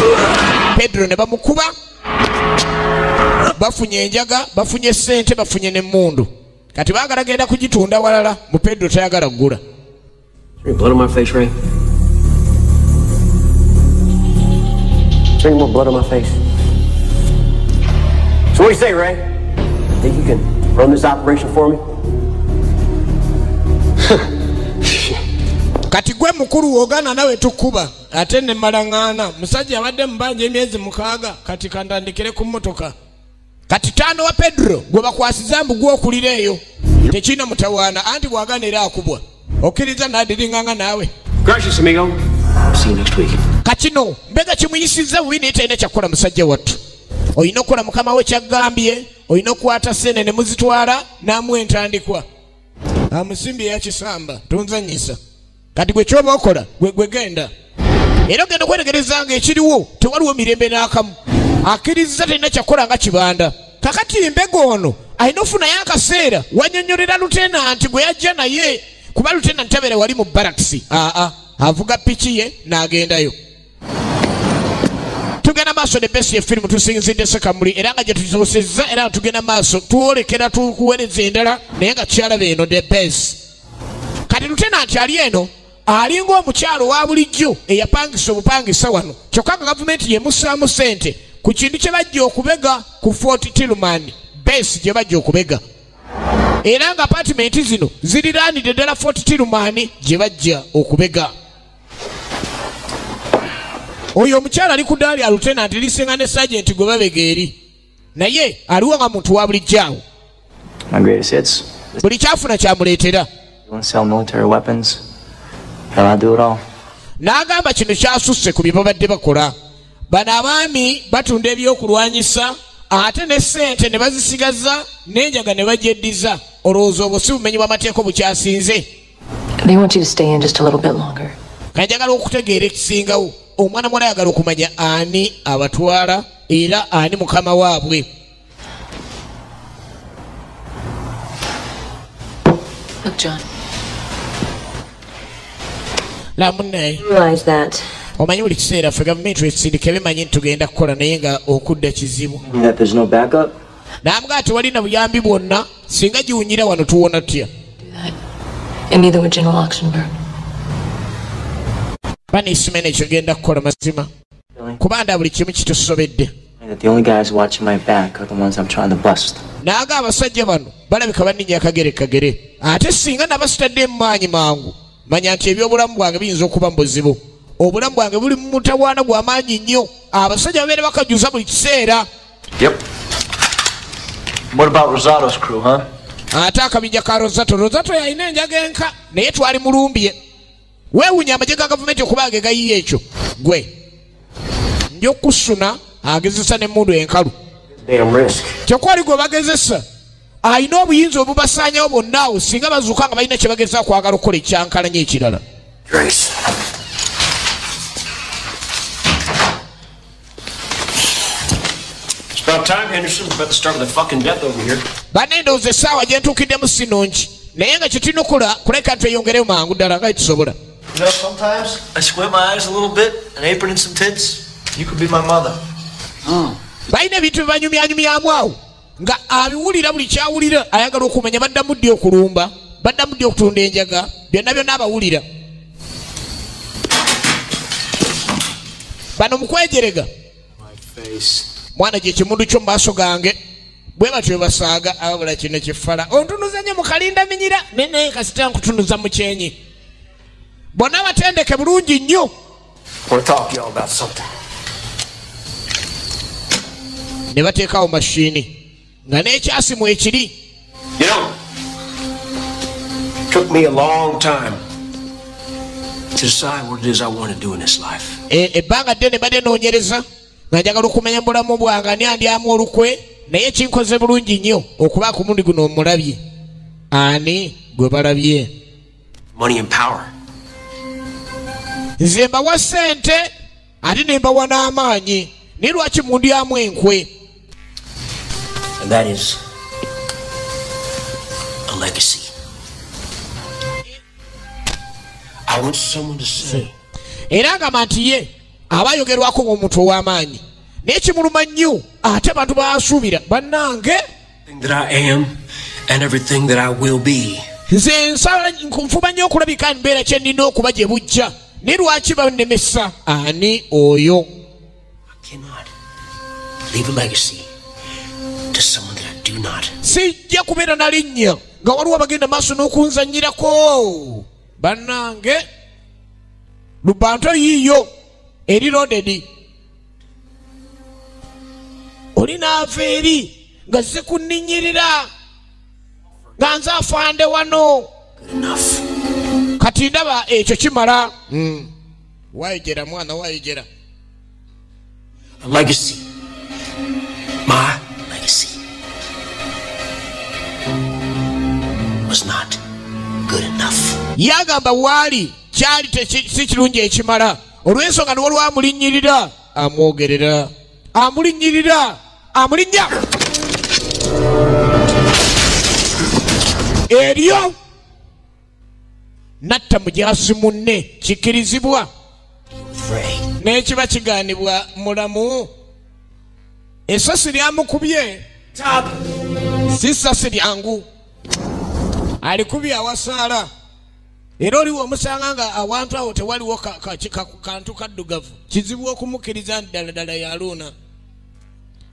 Pedro ne bamukuba. Bafunye enjaga, bafunye ssente, bafunye n'emmundu. Kati baagala genda kugitunda walala, mu Pedro tayagala kugula. Blood on my face, Ray? Is there any more blood on my face? So what do you say, Ray? Think you can run this operation for me? Kati gwe mukulu wogana nawe tukuba ate ne malangana musajja abadde mbanja emyezi 6 kati kandandikire ku mmotoka. Kati 5 wa Pedro gwe bakwasiza mbu gwe okulira eyo tekina mutawaana anti bwagana era akubwa okkiriza n'adiringanga naawe. Gracias, amigo. See you next week. Kakino mbega kimuyisizza bubi naye talina kyakukola musajja wattu. Olina okukola mukama we kyagambye, olina okukwata ssente ne muzitwala n'amuwa entandikwa. Amusimbi yakisamba tonzannyisa. Kati gwe kyoba okola gwe genda. Era ogenda okwetegereza nga ekiriwo tewaliwo mirembe n'akamu. Akkiriza talina kyakukola nga kibanda. Kakati mbega ono alina ofunayo akaseera wannyonnyolera lutenanti gwe yajja naye kuba lutenanti tabeera wali mu barracks. Avuga piki ye n'agendayo. Tugenda maaso ne besi ye firimu tusinzidde Sekamuli era nga gye tusoosezza era tugenda maaso twolekera tukuweereza endala naye nga tukyalaba eno the best. Kati lutenanti ali eno alinga omukyalo wa bulijjo eyapangisa obupangisa wano kyokka nga gavumenti yemussaamu ssente ku kintu kye bajja okubega ku Fort Tillman base gye bajja okubega. Era nga apartment zino ziriraanidde ddala Fort Tillman gye bajja okubega. Oyo omukyala ali ku ddaali lieutenant lisinga ne sergeant gwe babega eri naye aliwo nga muntu wa bulijjo awo. My greatest hits. Buli kyafuna kyamuleetera. You want to sell military weapons? Hell, I do it all. N'agamba kino kyasusse ku bye babadde bakola. Bano abaami batunda ebyokulwanyisa ate ne ssente ne bazisigaza n'enjaga ne bagyeddiza. Olowooza obwo si bumenyi bw'amateeka obukyasinze. They want you to stay in just a little bit longer. Kanjagala okutegeera ekisingawo. Omwana muwala ayagala okumanya ani abatwala era ani mukama waabwe. Look, John. Lamunne. Realize that. Omanyi buli kiseera ffe gavumenti wesindika bimanyi nti tugenda kukola naye nga okudda kizibu. That there's no backup. N'amugaa tewalina buyambi bwonna singa giwunyira wano tuwona tutya. And neither would General Oxenberg. Banisumene ekyo genda kukola mazima. Kubanda buli kimu kitusobedde. That the only guys watching my back are the ones I'm trying to bust. N'aga abasajja bano balabika banninnya akagere kagere. Ate singa nabasitadde mu maanyi mangu manya nti ebyobulamu bwange biyinza okuba mu buzibu. Obulamu bwange buli mu mutawaana gwa maanyi nnyo. Abasajja babeera bakajuza buli kiseera. Yep. What about Rosato's crew, huh? Ate akabinja ka Rosato. Rosato yalina enjaga enka naye twali mulumbye. Weewuunya amagye ga gavumenti okuba ge gayiye ekyo. Gwe nja okusuna agezesa n'emmundu enkalu. Damn risk. Kyokka oli gwe bagezesa alina obuyinza obubasaanyawo bonna awo singa bazuuka nga balina kye bageza kwagala okukola ekyankalanya ekirala. Grace. It's about time, Henderson. We're about to start with the fucking death over here. Banne ndowooza essaawa gye ntuukiddemu si nnungi naye nga kye tulina okukola kuleka tweyongereyo mangu ddala nga tusobola. You know, sometimes I squint my eyes a little bit, an apron and some tits. You could be my mother. Balina ebintu bye banyumyanyumyamu awo nga abiwulira buli kyawulira ayagala okumanya baddamu ddi okulumba, baddamu ddi okutunda enjaga, byonna byonna abawulira. Bano mu kwejerega mwana gye kimundu kyo mu maaso gange bwe batyo basaaga ababula kino kifala ontunuza nnyo mu kalinda minyira naye kasita nkutunuza mu kyenyi. Bonna batendeke bulungi nnyo. Ne bateekawo mashini nga n'ekyasimu ekiri. You know, it took me a long time to decide what it is I want to do in this life. Ebbanga ddene mbadde noonyereza nga njagala okumanya mu bulamu bwange ani andyamu olukwe naye kinkoze bulungi nnyo okuba ku mulundi guno omulabye. Ani gwe balabye? Money and power. Nze mbawa ssente ate ne mbawa n'amaanyi naye lwaki mundyamu enkwe? And that is a legacy. I want someone to say. Era agamba nti ye aba ayogerwako ng'omuntu ow'amaanyi naye kimuluma nnyo ate abantu baasuubira bannange. That I am and everything that I will be. Nze nsala nfuba nnyo okulabika embeera kye nnina okuba gye bujja naye lwaki bannemesa ani oyo? I cannot leave a legacy to someone that I do not. Sijja kubeera na linnya nga waliwo abagenda maaso n'okunzannyirako. Bannange lubanto yiiyo eri loaded. Oli n'ava eri nga zze kunninnyirira nga nze afande wano. Kati ndaba ekyo kimala. Wayejera mwana wayejera. A legacy. My legacy was not good enough. Yagamba waali kyali si kirungi ekimala olw'ensonga niwo lwamulinnyirira amwogerera amulinnyirira amulinnya eryo natta mujasi munne kikirizibwa n'ekiba kigaanibwa mulamu. Essasi lyamukubye si ssasi lyangu alikubye awasaala era oliwo omusanga nga awantu awo tewaliwo kantu kaddugavu kizibu okumukkiriza nti ddala ddala yaluuna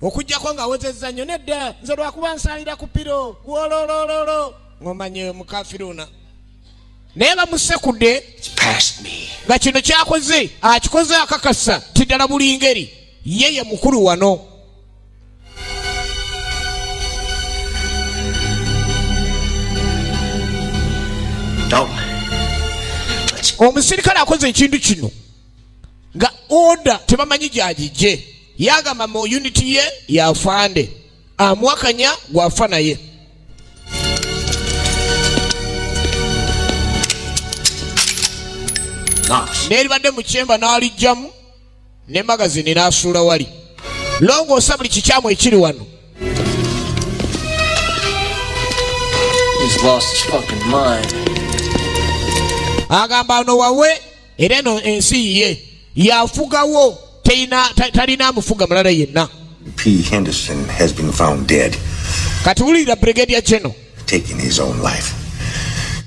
okuggyako ng'awozezza nnyo nedda nze lwakuba nsaalira ku piro wololololo ng'omanye mukafiruuna naye bamusekudde nga kino kyakoze akikoze akakasa ti ddala buli ngeri ye ye mukulu wano. Omusirikale akoze ekintu kino nga order tebamanyi gy'agijje yagamba mu unity ye yafande amwakanya gwafa naye. N'eribadde mu kyemba n'alijjamu ne magazini n'asuula wali. Longoosa buli kikyamu ekiri wano. He's lost his fucking mind. Agamba ono wawe era eno ensi ye yafugawo talina amufuga mulala yenna. P. Henderson has been found dead. Kati wulira Brigadier General taking his own life.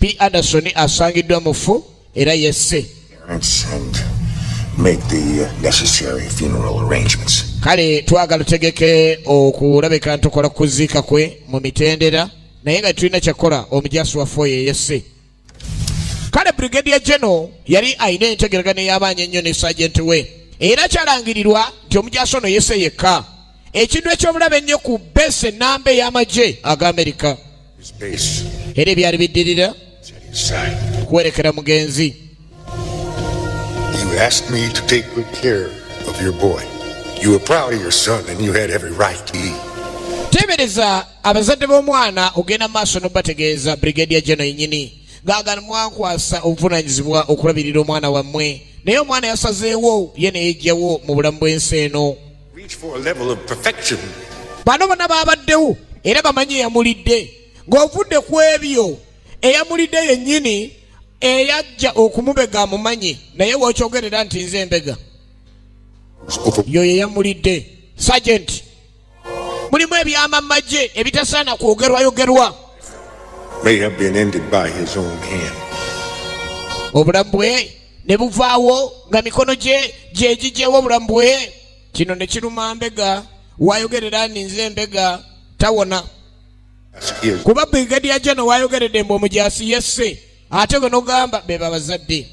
P. Anderson asangiddwa mufu era yesse. Parents and make the necessary funeral arrangements. Kale twagala tutegeke okulabika ntukola kuziika kwe mu mitendera naye nga tulina kyakola omujasi waffe oyo yesse. Kale Brigadier General yali alina entegeragano ey'amaanyi ennyo ne Sergeant we era kyalangirirwa nti omujasi ono yesse yekka. Ekintu eky'obulabe ennyo ku base ennamba ey'amagye ag'Amerika. Era ebyali biddirira kuwerekera mugenzi. You asked me to take good care of your boy. You were proud of your son and you had every right to be. Teebereza abazadde b'omwana ogenda mu maaso n'obategeeza Brigadier General yennyini ng'agana mwankwasa obuvunaanyizibwa okulabirira omwana wammwe naye omwana yasazeewo ye ne yeggyawo mu bulamu bw'ensi eno. Bano bonna baabaddewo era bamanyi eyamulidde ng'ovudde ku ebyo eyamulidde yennyini eyajja okumubega amumanyi naye w'okyogerera nti nze mbega yoyo eyamulidde. Sergeant, mulimu ebyama mu magye ebitasaana kwogerwayogerwa. May have been ended by his own hand. Obulamu bwe ne buvaawo nga mikono gye gye gigyewo obulamu bwe. Kino ne kiruma mbega wayogerera nti nze mbega tawona. Kuba Brigadier General wayogeredde mbu omujasi yesse ate gwe n'ogamba be babazadde.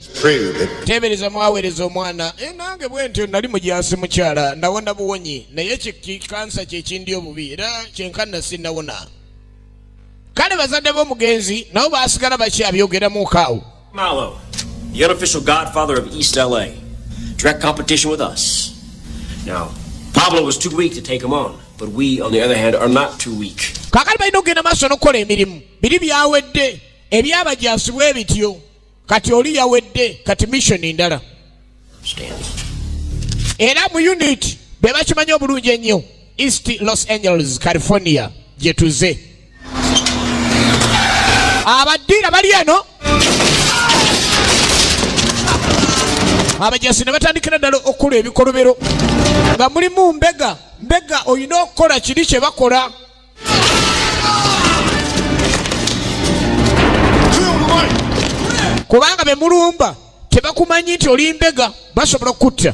Teebereza mwaweereza omwana nange bwe ntyo nali mujasi mukyala nawona buwonyi naye kansa kyekindi obubi era kyenkana sinnawona. Kale bazadde b'omugenzi nabo baasigala bakyabyogeramuko awo. Malo, the unofficial godfather of East LA. Direct competition with us. Now, Pablo was too weak to take him on, but we, on the other hand, are not too weak. Kaakati balina okugenda maaso n'okukola emirimu. Biri byawedde, ebyabajasi bwe bityo. Kati oli yawedde, kati mission ndala. Era mu unit be bakimanyi obulungi ennyo, East Los Angeles, California, gye tuze. Abaddiira bali eno. Abajasi ne batandikira ddala okukola ebikolobero nga mulimu mbega mbega olina okukola kiri kye bakola. Kubanga be mulumba tebakumanyi nti oli mbega basobola okukutta.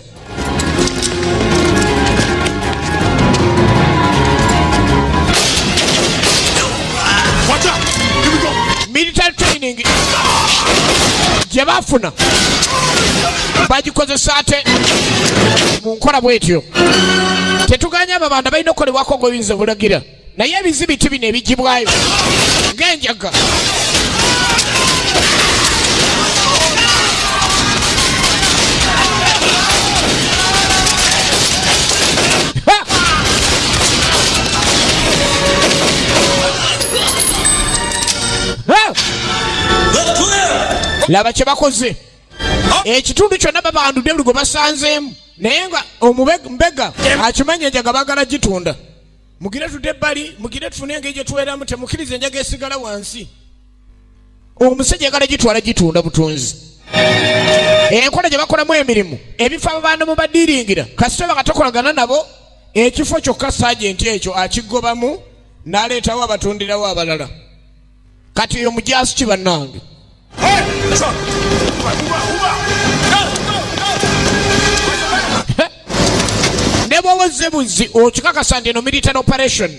Military training gye bafuna bagikozesa ate mu nkola bw'etyo. Tetuganya ababanda balina okukolebwako ng'obuyinza bulagira naye ebizibiti bino ebigibwayo ng'enjaga. Laba kye bakoze. Ekitundu kyonna babandudde buli gwe basanzeemu naye nga omumbega akimanya enjaga baagala gitunda. Mugire tudde ebbali, mugire tufune engeri gye tuweramu, temukkiriza enjaga esigala wansi. Omusajja agala gitwala gitunda butunzi. Enkola gye bakolamu emirimu, ebifo ababantu mu badiringira kasita bakatokolagana nabo ekifo kyokka sajenti ekyo akigobamu n'aleetawo abatundirawo abalala. Kati oyo mujasi ki bannange? Ne bw'owozze buzzi okikakasa nti eno military operation.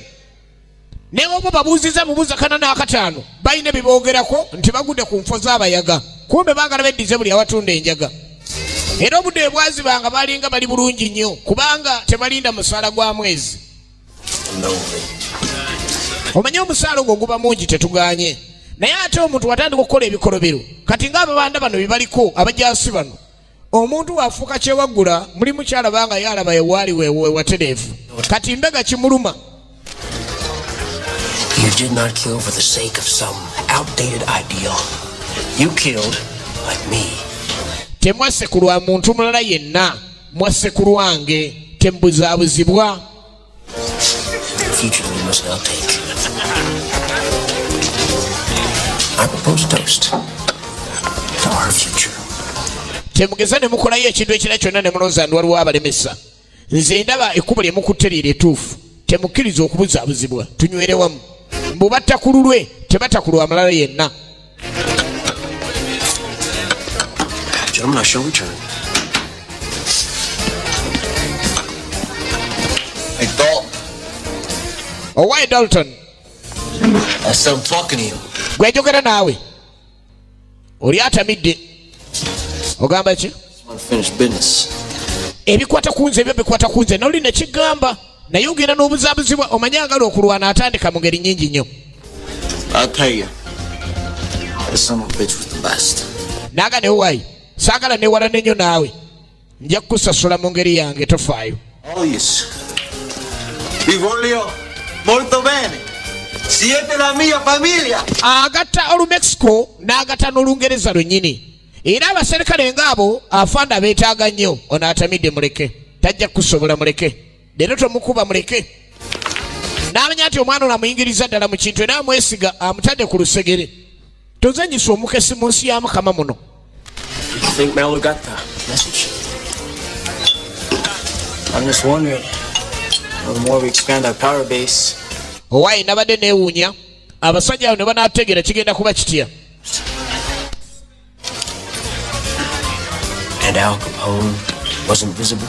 Ne bw'oba babuuzizza bubuuza 45 balina bye boogerako nti bagudde ku nfo z'abayaga kumbe baagala beddize buli awatunda enjaga. Era obudde bwazibanga balinga bali bulungi nnyo kubanga tebalinda musaala gwa mwezi. Omanye omusaala ogwo guba mungi tetuganye naye ate omuntu watandika okukola ebikolobero kati ng'ababanda bano bye baliko abajasi bano omuntu wafuuka kyewaggula muli mukyalaba nga yalaba ewaali wewatereevu kati mbega kimuluma. You did not kill for the sake of some outdated ideal. You killed like me. Temwasse ku lwa muntu mulala yenna, mwasse ku lwange, tembuzaabuzibwa. Future we must now take. I propose a toast to our future. Temugeza ne mukolayo ekintu ekirala kyonna ne mulowooza nti waliwo abalemesa. Nze ndaba ekkubo lye mukutte lye lituufu. Temukkiriza okubuzaabuzibwa, tunywere wamu. Mbu batta ku lulwe, tebatta ku lwa mulala yenna. Gentlemen, I shall return. Hey, Dalton. Oh, why Dalton? I said I'm talking to you. Gwe njogera naawe. Oli atamidde. Ogamba ki? Unfinished business. Ebikwata ku nze ebyo bikwata ku nze noli nekigamba naye ogenda n'obuzaabuzibwa omanye agala okulwana atandika mu ngeri nnyingi nnyo. I'll tell you. This son of a bitch was the best. Naga ne wayi. Saagala newala nnyo naawe. Nja kukusasula mu ngeri yange tofaayo. Oh yes. Vi voglio molto bene. Siete la mia famiglia. Agatta olu Mexico n'agatta n'Olungereza lwennyini. Era abaserikale ng'abo afanda beetaaga nnyo. Ono atamidde muleke. Tajja kusobola muleke. Leero tomukuba muleke. N'amanya nti omwana ono amuyingiriza ddala mu kintu era amwesiga amutadde ku lusegere. Tozannyisa omukesi mu nsi ya Mukama muno. You think Mallow got the message? I'm just wondering, the more we expand our power base. Owaye nabadde neewuunya abasajja abo ne banaategeera kigenda kuba kitya. And Al Capone wasn't visible.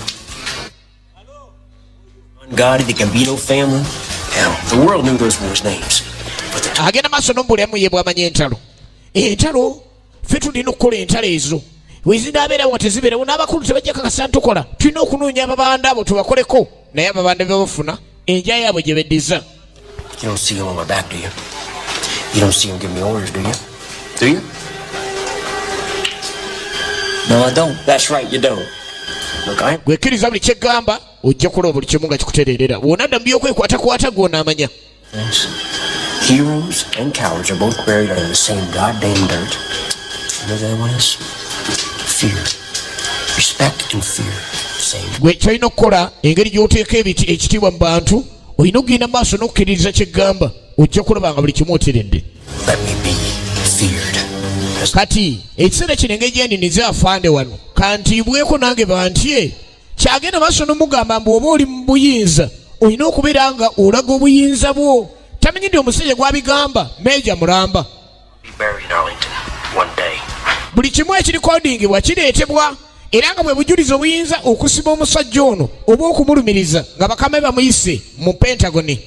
Gotti, the Gambino family. Hell, the world knew those were his names. But the agenda maaso n'omubuliramu ye bw'amanya entalo. Entalo ffe tulina okukola entalo ezo. Wezinaabeerawo nga tezibeerawo n'abakulu tebajja kakasa ntukola. Tulina okunoonya ababanda abo tubakoleko. Naye ababanda be bafuna enja yaabwe gye beddiza. You don't see him on my back, do you? You don't see him give me orders, do you? Do you? No, I don't. That's right, you don't. Look, I... Gwe kkiriza buli kyeggamba ojja kulaba buli kimu nga kikutereerera. Bw'onadda mu by'okwekwatakwata gw'onaamanya. Heroes and cowards are both buried under the same goddamn dirt. You know the other one is? Fear. Respect and fear. Same. Gwe ky'olina okukola engeri gy'oteeka ekitiibwa mu bantu olina okugenda mu maaso n'okukkiririza kyeggamba ojja kulaba nga buli kimu oteredde. Let me be feared. Kati ekiseera kino engeri gye afande wano kantiibweko nange bantye kyagenda maaso n'omugamba mbu oba oli mu buyinza olina okubeera nga olaga obuyinza bwo. Tamanyi nti omusajja gw'abigamba Meeja mulamba. Buli kimu ekirikodingibwa kireetebwa era nga bwe bujulizi obuyinza okusiba omusajja ono oba okumulumiriza nga bakama be bamuyise mu Pentagon. You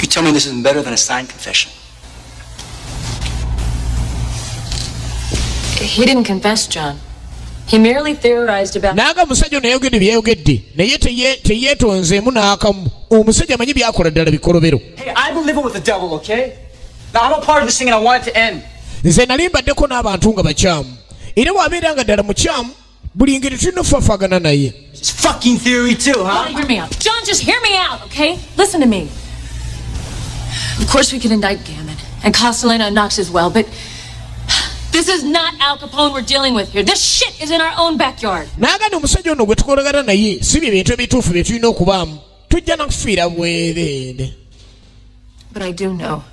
tell me this isn't better than a signed confession. He didn't confess, John. He merely theorized about. Naga musajja ono yayogedde byayogedde naye teyeetonzeemu n'akamu. Omusajja amanyi by'akola ddala bikolobero. Hey, I've been living with the devil, okay? Now I'm a part of this thing and I want it to end. Nze nali mbaddeko n'abantu nga bakyamu. Era bw'abeera nga ddala mukyamu, buli ngeri tulina okufafaagana naye. It's fucking theory too, huh? Hear me out. John, just hear me out, okay? Listen to me. Of course we could indict Gammon and Castellano and Knox as well, but this is not Al Capone we're dealing with here. This shit is in our own backyard. Naagano omusajja ono gwe tukolagana naye si bye bintu ebituufu bye tulina okubaamu. Tujja na kufiira bwereere. But I do know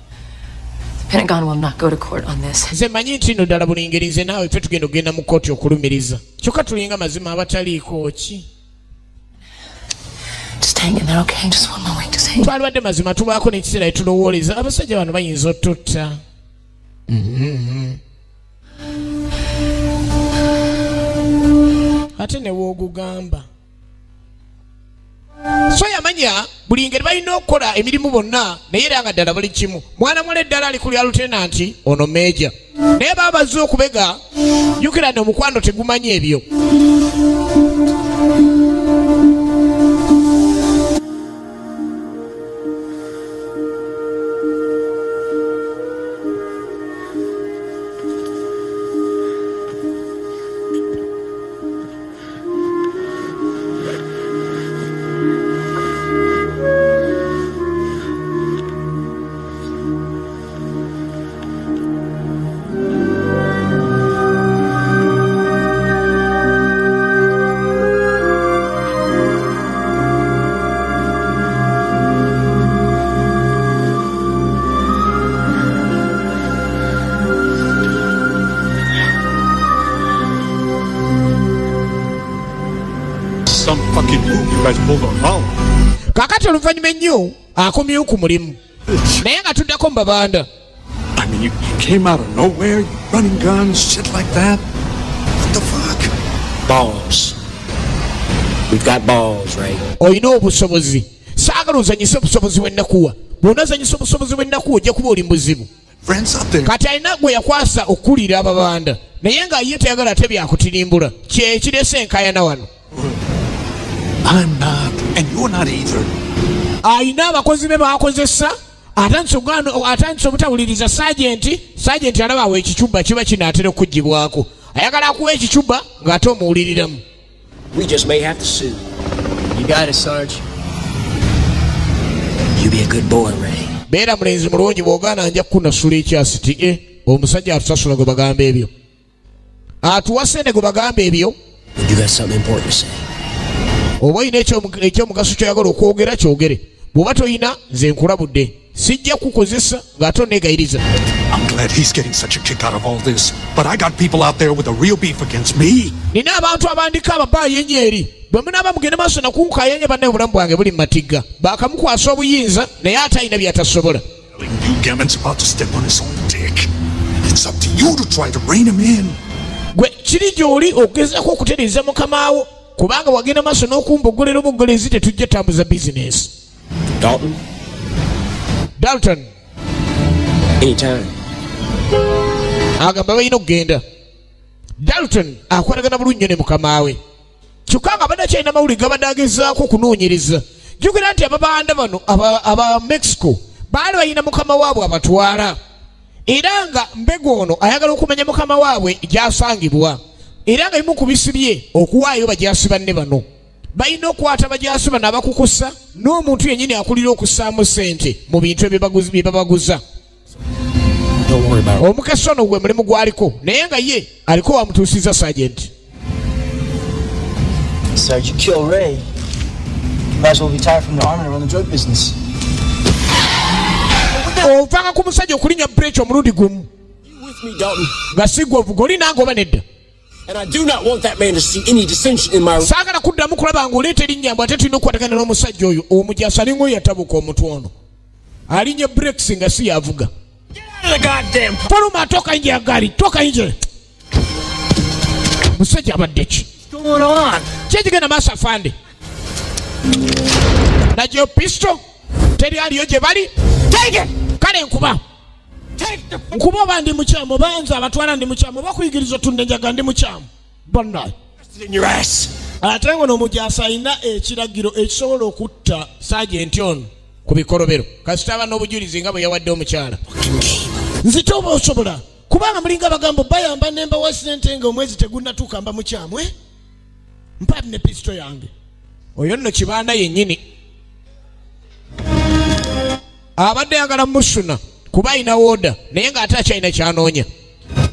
the Pentagon will not go to court on this. Nze mmanyi nti nno ddala buli ngeri nze naawe ffe tugenda okugenda mu kkooti okulumiriza. Kyokka tulinga mazima abataliiko ki. Just hang in there, okay? Just one more week. Just hang. Twalibadde mazima tubaako n'ekiseera etulowooleza abasajja bano bayinza otutta. Ate ne woogugamba. So yamanya buli ngeri balina okukola emirimu bonna naye era nga ddala buli kimu. Mwana muwala eddala ali ku lya lutenanti ono meeja. Naye baba bazze okubega jjukira nti omukwano tegumanyi ebyo. guys pulled on Holland. Kakati oluvannyuma ennyo akomyewo ku mulimu naye nga tuddako mu babanda. I mean, you came out of nowhere, running guns, shit like that. What the fuck? Balls. We've got balls, Ray. Olina obusobozi. Saagala ozannyise obusobozi bw'ennakuwa. Bw'onaazannyisa obusobozi bw'ennakuwa ojja kuba oli mu buzibu. Friends up there. Kati alina gwe yakwasa okukulira ababanda naye nga ye tayagala ate byakutirimbula. Kye kireese enkaayana wano. I'm not, and you're not either. Alina abakozi be baakozesa atandise obutawuliriza sajenti. Sajenti alaba awo ekicuba kiba kinaatera okuggyibwako. Ayagala akuwa ekicuba ng'ate omuwuliriramu. We just may have to sue. You got it, Sarge. You be a good boy, Ray. Beera mulenzi mulungi bw'ogaana nja kukunasula ekyasiti. Omusajja atusasula gwe bagamba ebyo. Atuwa ssente gwe bagamba ebyo. You got something important to say. Oba olina ekyomugaso ky'oyagala okwogera kyogere. Bw'oba toyina nze nkulabudde. Sijja kukozesa ng'ate onneegayiriza. I'm glad he's getting such a kick out of all this, but I got people out there with a real beef against me. Nina abantu abandika ababaayo ennyo eri. Bwe munaaba mugende maaso nakunkaayanya bannaye obulamu bwange buli mu matigga. Baakamukwasa obuyinza naye ate alina by'atasobola. You Gammon's about to step on his own dick. It's up to you to try to rein him in. Gwe kiri gy'oli okugezaako okutereeza mukamaawo kubanga wagenda maaso n'okumbogolera obuggolezi tetujja tambuza bizinesi. Dalton? Dalton. Anytime. Agamba balina okugenda. Dalton akwatagana bulungi nnyo ne mukamaawe. Kyokka nga abadde akyalina mawulire gabadde agezaako okunoonyereza. Jjukira nti ababanda bano aba Mexico baali balina mukama waabwe abatwala. Era nga mbega ono ayagala okumanya mukama waabwe gy'asangibwa. Era nga bimu ku bisibye okuwaayo bajaasi banne bano. Balina okukwata bajaasi bano abakukusa n'omuntu yennyini akulira okussaamu ssente mu bintu bye babaguza. Omukesi ono gwe mulimu gwaliko naye nga ye aliko wamutuusiza sergeant. Sarge, you kill Ray, you might as well retire from the army and run the drug business. Ovanga ku musajja okulinnya break omulundi gumu. Nga si gwe ovuga oli nange oba nedda. And I do not want that man to see any dissension in my... Saagala kuddamu kulaba ng'oleeta erinnya mbu ate tulina okukwatagana n'omusajja oyo. Omujaasi alinga oyo yatabuka omutwe ono. Alinnya brakes nga si yavuga. Fuluma toka nje ya gari, toka nje. Musajja abadde ki? Kyekigenda maaso afande. Nagyo pistol teri aliyo gye bali. Kale nkuba. Nkuba oba ndi mukyamu oba nze abatwala ndi mukyamu oba kuyigiriza otunda enjaga ndi mukyamu. Bonna. Ate ngono omujaasi alina ekiragiro ekisobola okutta sajenti ono ku bikolobero. Kasita aba n'obujulizi nga bwe yawadde omukyala. Nzite oba osobola kubanga mulinga abagambo bayamba ne mbawa ssente nga omwezi tegunnatuuka mba mukyamu. Mpa ne pisito yange. Oyo nno kibanda yennyini. Abadde ayagala musuna kuba alina wooda naye ng'ate akyalina kyanoonya.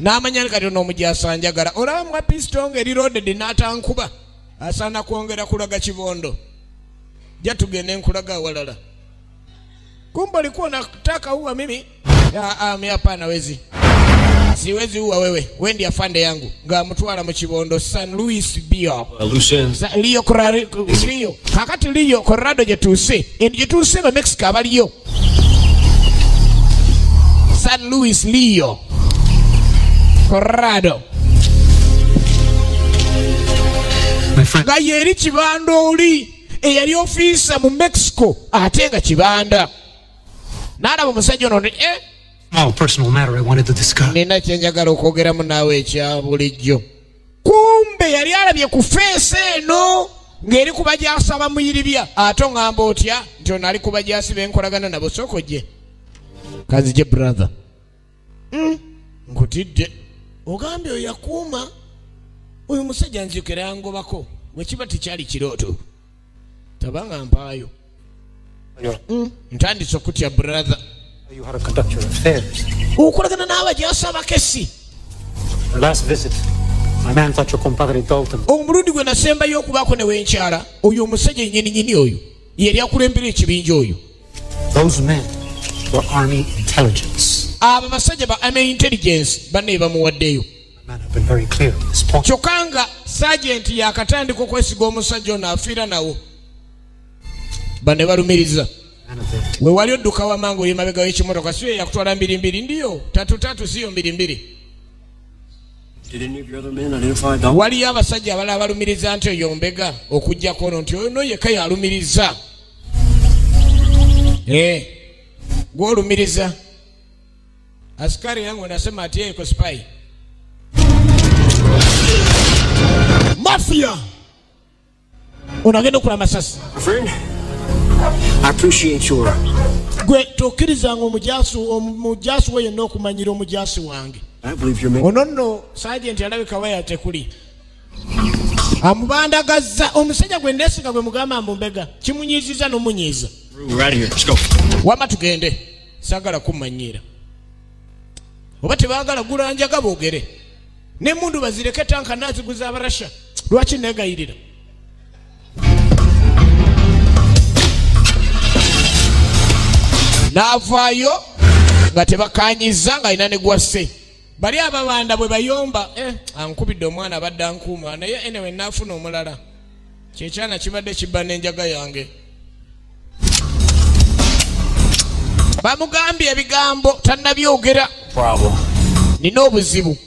N'amanya kati ono omujaasi anjagala. Olaba mwa pisito ng'eri loaded n'atankuba. Asaana kwongera kulaga kibondo. Jja tugende nkulaga awalala. Kumbe ulikuwa unataka uwa mimi? Mimi hapana wezi. Siwezi uwa wewe. Wewe ndiye afande yangu. Nga mutwala mu kibondo San Luis Bio. Leo Rio. Kakati Rio Colorado gye tuuse. Eno gye tuuse ba Mexico abaliyo. San Luis Leo Colorado. Nga yeri kibanda oli eyali ofiisa mu Mexico ate nga kibanda. N'alaba omusajja ono Oh, personal matter I wanted to discuss. Nina kye njagala okwogeramu naawe ekya bulijjo. Kumbe yali alabye ku feesi eno ng'eri ku bajaasi abamuyiribya ate oŋŋamba otya nti ono ali ku bajaasi b'enkolagana nabo sooka ojje. Kanzije brother. Nkutidde. Ogambye oyo yakuuma oyo musajja nzijukira yangobako bwe kiba tekyali kirooto. Tabanga mpaayo. Ntandise okutya brother. You how to conduct your affairs. Okolagana n'abajaasi abakesi. Your last visit, my man thought your compadre Dalton. Omulundi gwe nasembayo okubaako ne wenkyala oyo omusajja yennyini nnyini oyo yali akulembera ekibinja oyo. Those men were army intelligence. Abo basajja ba army intelligence banne bamuwaddeyo. My man have been very clear on this point. Kyokka nga sergeant yakatandika okwesiga omusajja ono afiira nawo. Bane balumiriza. We wali odduka wamangu oli mabega w'ekimotoka siyo yakutwala mbiri mbiri ndiyo tatu tatu siyo mbiri mbiri. Waliyo abasajja abalala balumiriza nti oyo mbega okujjako ono nti ono yekka yalumiriza. Gw'olumiriza. Askari yangu anasema ati yeye iko spy. Mafia. Unagenda kula masasi. Friend, I appreciate your gwe tokkirizanga omujaasi we yenna okumanyira omujaasi wange. I believe you're making ono nno sergeant alabika waya tekuli. Amubandagazza omusajja gwe ndeesiga gwe mugamba mbu mbega kimunyiiziza n'omunyiiza. We're out of here. Let's go. Wama tugende. Saagala kummanyiira. Oba tebaagala gulanjaga boogere. N'emmundu bazireke tanka naaziguza Abarasha. Lwaki neegayirira? N'avaayo nga tebakanyiza ng'alina ne gwase. Bali ababanda bwe bayomba ankubidde omwana abadde ankuuma naye anyway naafuna omulala. Kyekyana kibadde kibba n'enjaga yange. Bamugambye ebigambo tannabyogera. Problem. Nina obuzibu.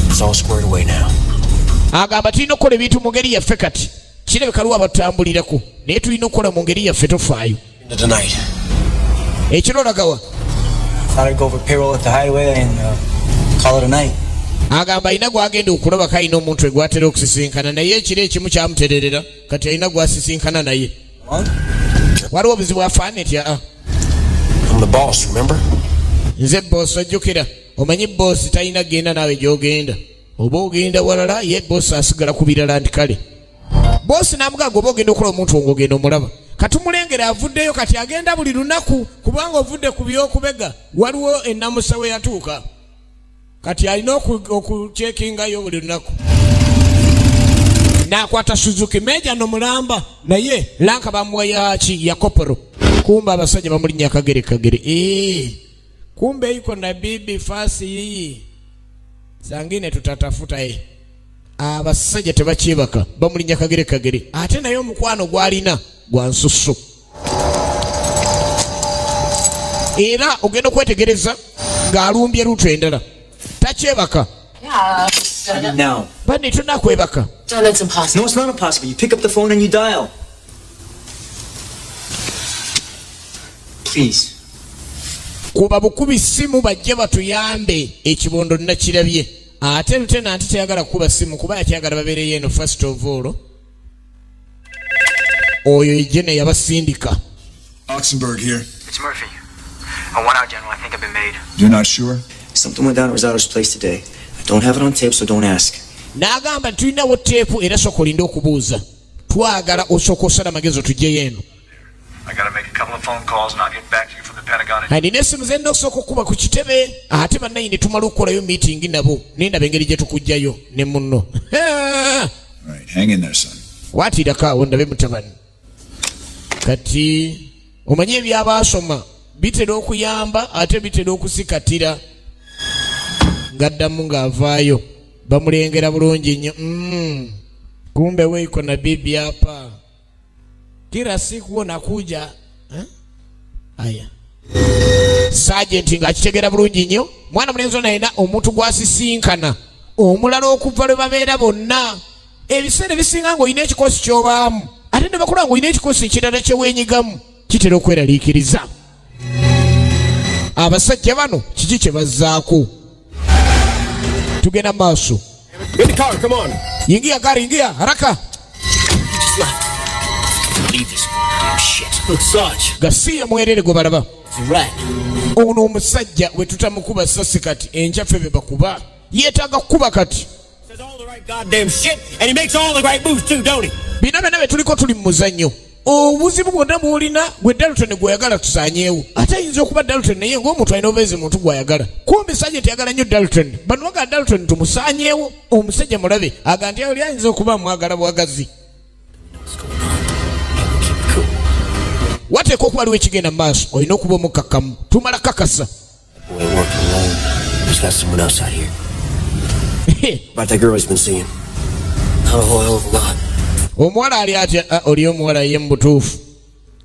It's all squared away now. Agamba tulina okukola ebintu mu ngeri yaffe kati. Kirabika lwa batambulirako naye tulina okukola mu ngeri yaffe tofaayo. Tonight. Ekiro olagawa. Thought I'd go over payroll at the hideaway and call it a night. Agamba alina gwagenda okulabako alina omuntu gwatera okusisinkana naye ekiro ekimu kyamutererera kati alina gwasisinkana naye. Waliwo obuzibu afaana etya? I'm the boss, remember? Nze boss ojjukira. Omanyi boss talina genda naawe gy'ogenda. Oba ogenda walala ye boss asigala ku birala nti kale. Boss n'amugamba oba ogenda okola omuntu ng'ogenda omulaba. Katumulengera avuddeyo kati agenda buli lunaku kubanga ovudde ku by'okubega waliwo ennamusa we yatuuka. Kati alina okucekingayo buli lunaku. N'akwata Suzuki Meja no mulamba naye lanka bamuwa yaki ya koporo. Kumbe abasajja bamulinnya kagere kagere. Kumbe iko na bibi fasi hii. Sangine tutatafuta yeye. Abasajja tebakyebaka bamulinnya kagere kagere. Ate naye omukwano gwalina gwa nsusu. Era ogenda okwetegereza ng'alumbye lutu endala. Takyebaka. Yeah. No. Bani tunakwebaka. No, that's impossible. No, it's not impossible. You pick up the phone and you dial. Please. Kuba bukubi simu bajje batuyambe ekibondo nakirabye. Ate lieutenant teyagala kuba simu kuba yakyagala babeereyo eno first of all. Oyo ejene yabasindika. Oxenberg here. It's Murphy. A one-hour general, I think I've been made. You're not sure? Something went down at Rosado's place today. I don't have it on tape, so don't ask. N'agamba tulinawo teepu era sooka olinde okubuuza. Twagala osooka osala amagezi otugyeyo eno. I gotta make a couple of phone calls and I'll get back to you from the Pentagon. Nina essimu ze nina okusooka okukuba ku kitebe ate bannayini tumala okukolayo meeting nabo nendaba engeri gye tukuggyayo ne munno. Right, hang in there, son. Waatirako awo ndabe mutabani. Kati omanye ebyabaasoma bitera okuyamba ate bitera okusikatira. Ngaddamu ng'avaayo bamulengera bulungi nnyo. Kumbe weiko na bibi hapa. Kila siku nakuja. Aya. Sergeant ng'akitegera bulungi nnyo. Mwana mulenzi ono alina omuntu gw'asisinkana omulala okuva lwe babeera bonna. Ebiseera ebisinga ng'olina ekikosi ky'obaamu ate ne bakula ng'olina ekikosi ekirala kye weenyigamu kitera okweraliikiriza. Abasajja bano kiki kye bazzaako? Tugenda maaso. Get the car, come on. Ingia gari, ingia haraka. Just left. Leave this damn shit. Look, Sarge. Gasiya mwerere gwe balaba. Right. Ono omusajja we tutamukuba sasi kati enjaffe be bakuba. Yeetaaga kukuba kati. Says all the right goddamn shit and he makes all the right moves too, don't he? Bino byonna bye tuliko tuli mu muzannyo. Obuzibu bwonna bw'olina gwe Dalton gw'oyagala tusaanyeewo. Ate ayinza okuba Dalton naye ng'omuntu alina obubeezi muntu gw'ayagala. Kumbe Sergeant yagala nnyo Dalton. Bano bagala Dalton tumusaanyeewo. Omusajja mulabe aga nti oli ayinza okuba mwagala bwagazi. Wateekwa okuba waliwo ekigenda mu maaso olina okuba omukkakkamu. Tumala kakasa. Omuwala ali atya? Oli omuwala ye mu butuufu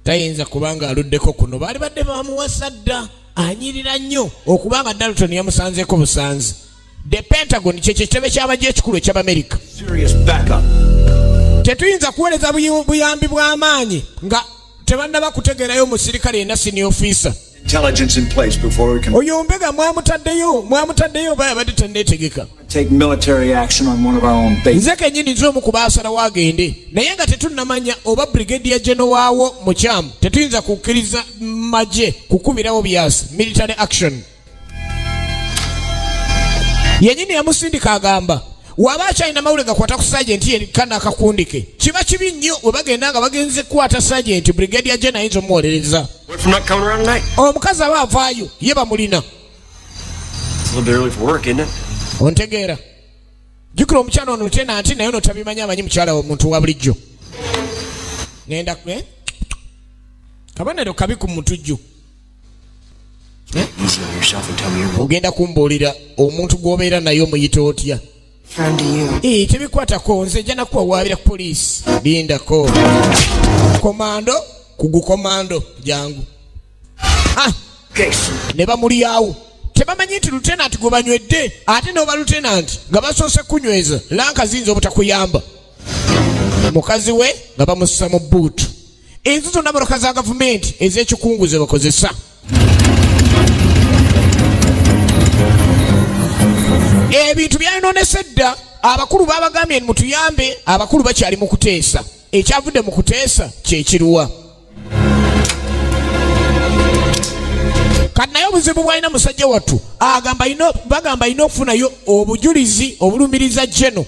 tayinza kubanga aluddeko kuno. Baali badde bamuwasa dda, anyirira nnyo okubanga Dalton yamusanzeeko busanzi. The Pentagon kye kitebe ky'amagye ekikulu eky'Abamerika. Tetuyinza kuweereza buyambi bw'amaanyi nga tebannaba kutegeerayo omusirikale yenna senior officer. Intelligence in place before we can Oyo mbega mwamutaddeyo oba yabadde tanneetegeka. take military action on one of our own bases. Nze kennyini nze omu ku baasalawo agende, naye nga tetunnamanya oba brigadier general waawo mukyamu. Tetuyinza kukkiriza magye kukubirawo byasi military action. Yennyini yamusindika agamba waba akyalina mawulire gakwata ku sergeant yekka n'akakundi ke. Kiba kibi nnyo bwe bagenda nga bagenze kukwata sergeant, brigadier general ayinza omuwolereza. What from not coming around tonight? Omukazi aba avaayo ye bamulina. It's a little bit early for work, isn't it? Ontegeera. Jjukira omukyala ono lieutenant naye ono tabimanyi, amanyi mukyala we omuntu wa bulijjo. Ngenda kabonero kabi ku mutujju. Easy on yourself and tell me your Ogenda kumbuulira omuntu gw'obeera naye omuyita otya? Friend to you. Tebikwatako, nze nja nakuwawaabira ku poliisi. Lindako. Komando kugukomando jangu. Ne bamulyawo. Tebamanyi nti lieutenant gwe banywedde, ate n'oba lieutenant nga basoose kunyweza lanka ziyinza obutakuyamba. Mukazi we nga bamussa mu bbuutu. Enzu zonna mmotoka za gavumenti ez'ekikungu ze bakozesa. Ebintu byayonoonese dda, abakulu babagambye mutuyambe, abakulu bakyali mu kuteesa. Ekyavudde mu kuteesa kye kiruwa. Kati naye obuzibu bw'alina musajja wattu, agamba bagamba alina okufunayo obujulizi obulumiriza Geno.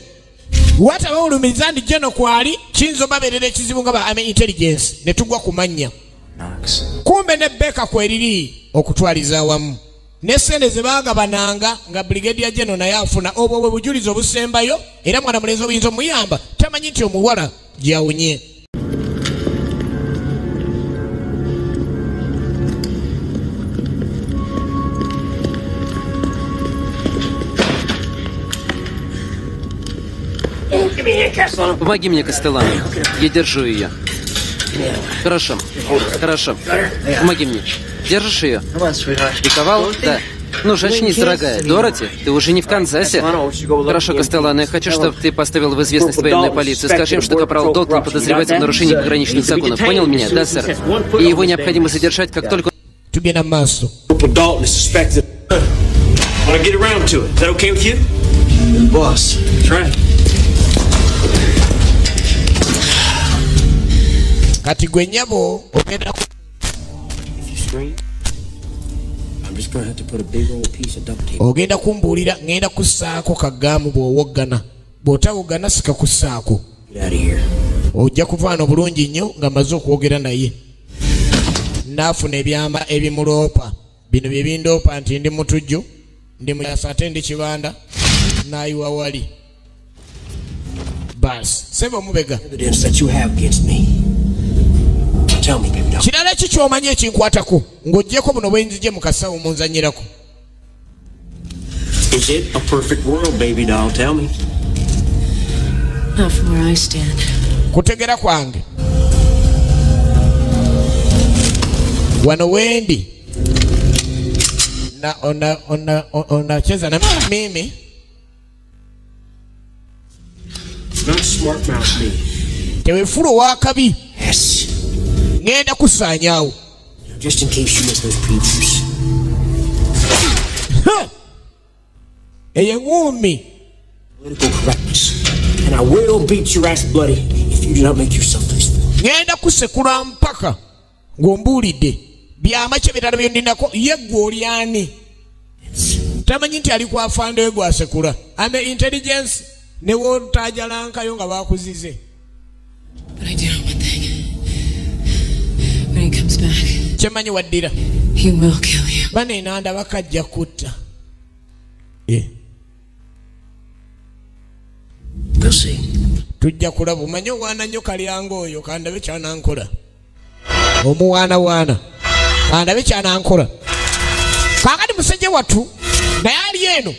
Wataba obulumiriza nti Geno kwali, kiyinza obabeerera ekizibu nga ba Army Intelligence ne tugwa ku mannya. Kumbe ne Beka kweriri okutwaliza awamu. Ne ssente ze baagabananga nga Brigadier General naye afuna obwo bwe bujulizi obusembayo, era mwana mulenzi obuyinza omuyamba tamanyi nti omuwala gyawunye. Помоги мне, Кастеллано. Я держу ее. Хорошо. Хорошо. Помоги мне. Держишь ее? Пиковал? Да. Ну же, очнись, дорогая. Дороти, ты уже не в Канзасе. Хорошо, Кастеллано, я хочу, чтобы ты поставил в известность военную полицию. Скажи им, что капрал Долтон подозревается в нарушении пограничных законов. Понял меня? Да, сэр. И его необходимо задержать, как только... Тебе на массу. Kati gwe nnyabo ogenda ogenda kumbuulira, ngenda kussaako kagaamu bw'owoggana. Bw'otawoggana sikakussaako. Ojja kuvaana obulungi nnyo nga mmaze okwogera naye. Naafuna ebyama ebimuloopa. Bino bye bindoopa nti ndi mutujju, ndi muyasa ate ndi kibanda, naayiwa wali. Baasi, ssebo omubega. Kirala ki ky'omanyi ekinkwatako ng'oggyeko buno bwe nzije mu kasawo munzannyirako? Is it a perfect world, baby doll? Tell me. Not from where I stand. Kutegera kwange. Wano wendi na onacheza na mimi. Not smart mouth me. Tewefulu wakabi. Yes. Ngenda kusanyawo. Just in case you miss those previews. Eyo ngumi. Political correctness. And I will beat your ass bloody if you do not make yourself useful. Ngenda kusekula mpaka ng'ombuulidde byama kye birala bye ndinako ye ggwe oli ani. Tamanyi nti ali kwafanda we gwasekula. Ame intelligence ne w'otajalankayo nga bakuzize. But I do know one thing. When he comes back, kyemanyi waddira. He will kill you. Bano enanda bakajja kutta. We'll see. Tujja kulaba. Omanyi owaana nnyo kalyango oyo kandabe kyanankola. Omuwaanawaana kandabe kyanankola. Kaakati musajja wattu naye ali eno.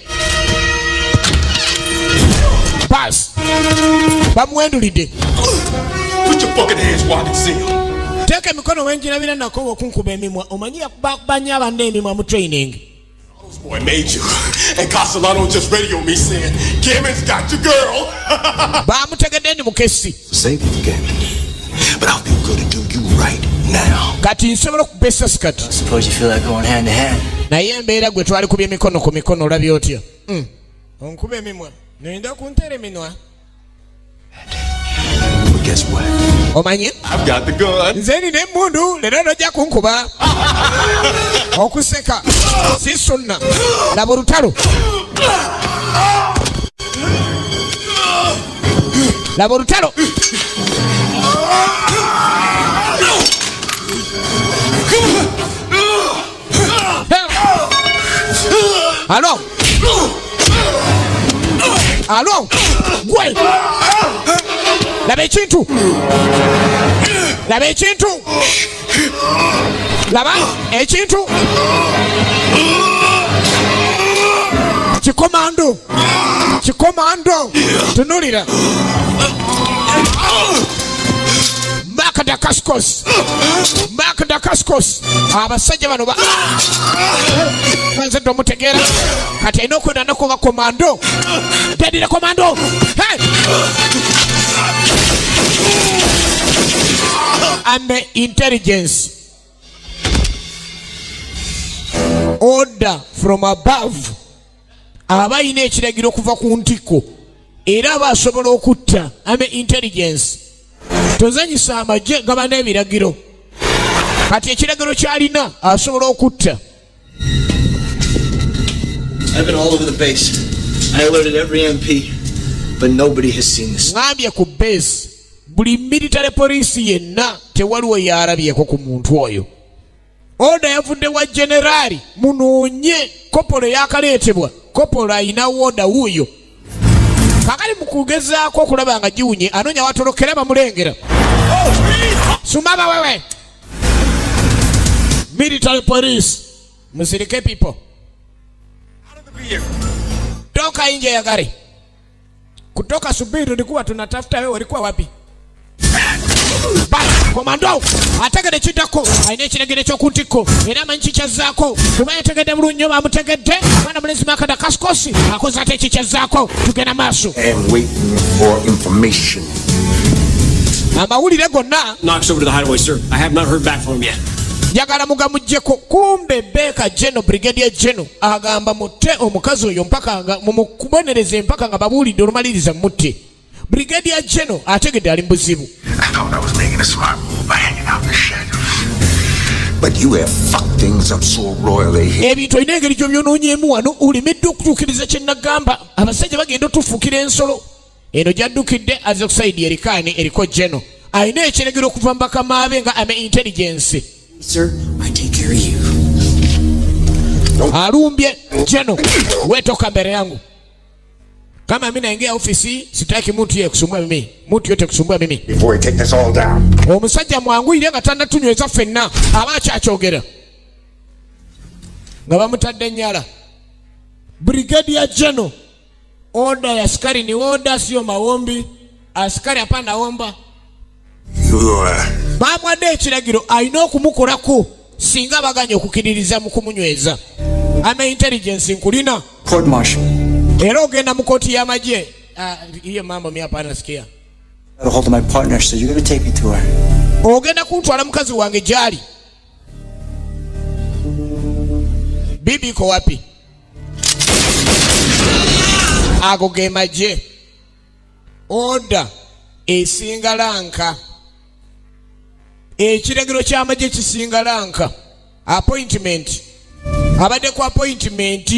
Pass. Bamuwendulidde. Put your fucking hands where I can see them. Teeka emikono wenjirabira nako okunkuba emimwa. Omanyi bakubanya abanne emimwa mu training. Boy made you. And Castellano just radioed me saying, Gammon's got your girl. Bamutegedde ndi mukesi. Save you, Gammon. But I feel good to do you right now. Kati nsobola okubba essasi kati. Suppose you feel like going hand to hand. Naye embeera gwe twali kubya emikono ku mikono olabye otya? Onkuba emimwa. Nenda kuntera eminwa. But guess what? Omanyi? I've got the gun. Nze nina emmundu leero nojja kunkuba. Okuseka si sunna. Laba olutalo. Laba olutalo. Alo. Alo. Gwe. Laba ekintu. Laba ekintu. Laba ekintu. Kikomando. Kikomando. Tunulira. Mark Dacascos. Mark Dacascos. Abasajja bano ba nze ndomutegeera. Kati alina okwenda nokuba komando. Dedira komando. Hey! And intelligence. Order from above. Aba alina ekiragiro okuva ku ntikko. Era aba asobola okutta. Ame intelligence. Tozanyisa amagye gaba n'ebiragiro. Kati ekiragiro ky'alina asobola okutta. I've been all over the base. I alerted every MP, but nobody has seen this. Ngambye ku base. Buli military police yenna tewaliwo yalabyeko ku muntu oyo. Order yavudde wa generali munoonye kopolo yakaleetebwa. Kopolo ayina order wuuyo. Kakali mu kugezaako okulaba nga giwunye anoonya watolokera bamulengera. Sumaba wewe. Military police. Musirike people. Toka nje ya gari. Kutoka subiri tulikuwa tunatafuta wewe, ulikuwa wapi? Bala, komando, ategedde kiddako, alina ekiragiro eky'oku ntikko, era amanyi kikyazzaako, kuba yategedde bulungi nnyo bamutegedde, mwana mulenzi Mark Dacascos akoze ate ekikyazzaako, tugenda maaso. And waiting for information. Amawulire gonna. Knox over to the hideaway, sir. I have not heard back from him yet. Njagala mugamuggyeko. Kumbe Baker General, Brigadier General agamba mutte omukazi oyo mpaka nga mumukubonereze mpaka nga babuulidde olumaliriza mutte. Brigadier General ategedde ali mu buzibu. I thought I was making a smart move by hanging out in the shadows. But you have fucked things up so royally here. Ebintu olina engeri gy'obyonoonyeemu wano olemedde okutuukiriza kye nagamba. Abasajja bagenda otufuukira ensolo. Eno gy'addukidde aze ku sayidi erikaani eriko General. Alina ekiragiro okuva mu bakama be nga ame intelligence. Sir, I take care of you. Alumbye General, wewe toka mbele yangu. Kama mimi naingia ofisi, sitaki mtu yeye kusumbua mimi. Mtu yote kusumbua mimi. Before he take this all down. Omusajja mwanguyire nga tannatunyweza ffenna, aba akyakyogera. Nga bamutadde nnyala. Brigadier General, order ya askari ni order, sio maombi. Askari hapana omba. Bamwadde ekiragiro alina okumukolako singa baganye okukiririza mu kumunyweza. Ame intelligence nkulina. Court martial. Era ogenda mu kooti y'amagye. Hiyo mambo mimi hapana sikia. Got a hold of my partner, so you're going to take me to her. Ogenda kuntwala mukazi wange gyali. Bibi iko wapi? Ago ge magye. Order esinga lanka. Ekiragiro ky'amagye kisinga lanka. Appointment. Abadde ku appointment.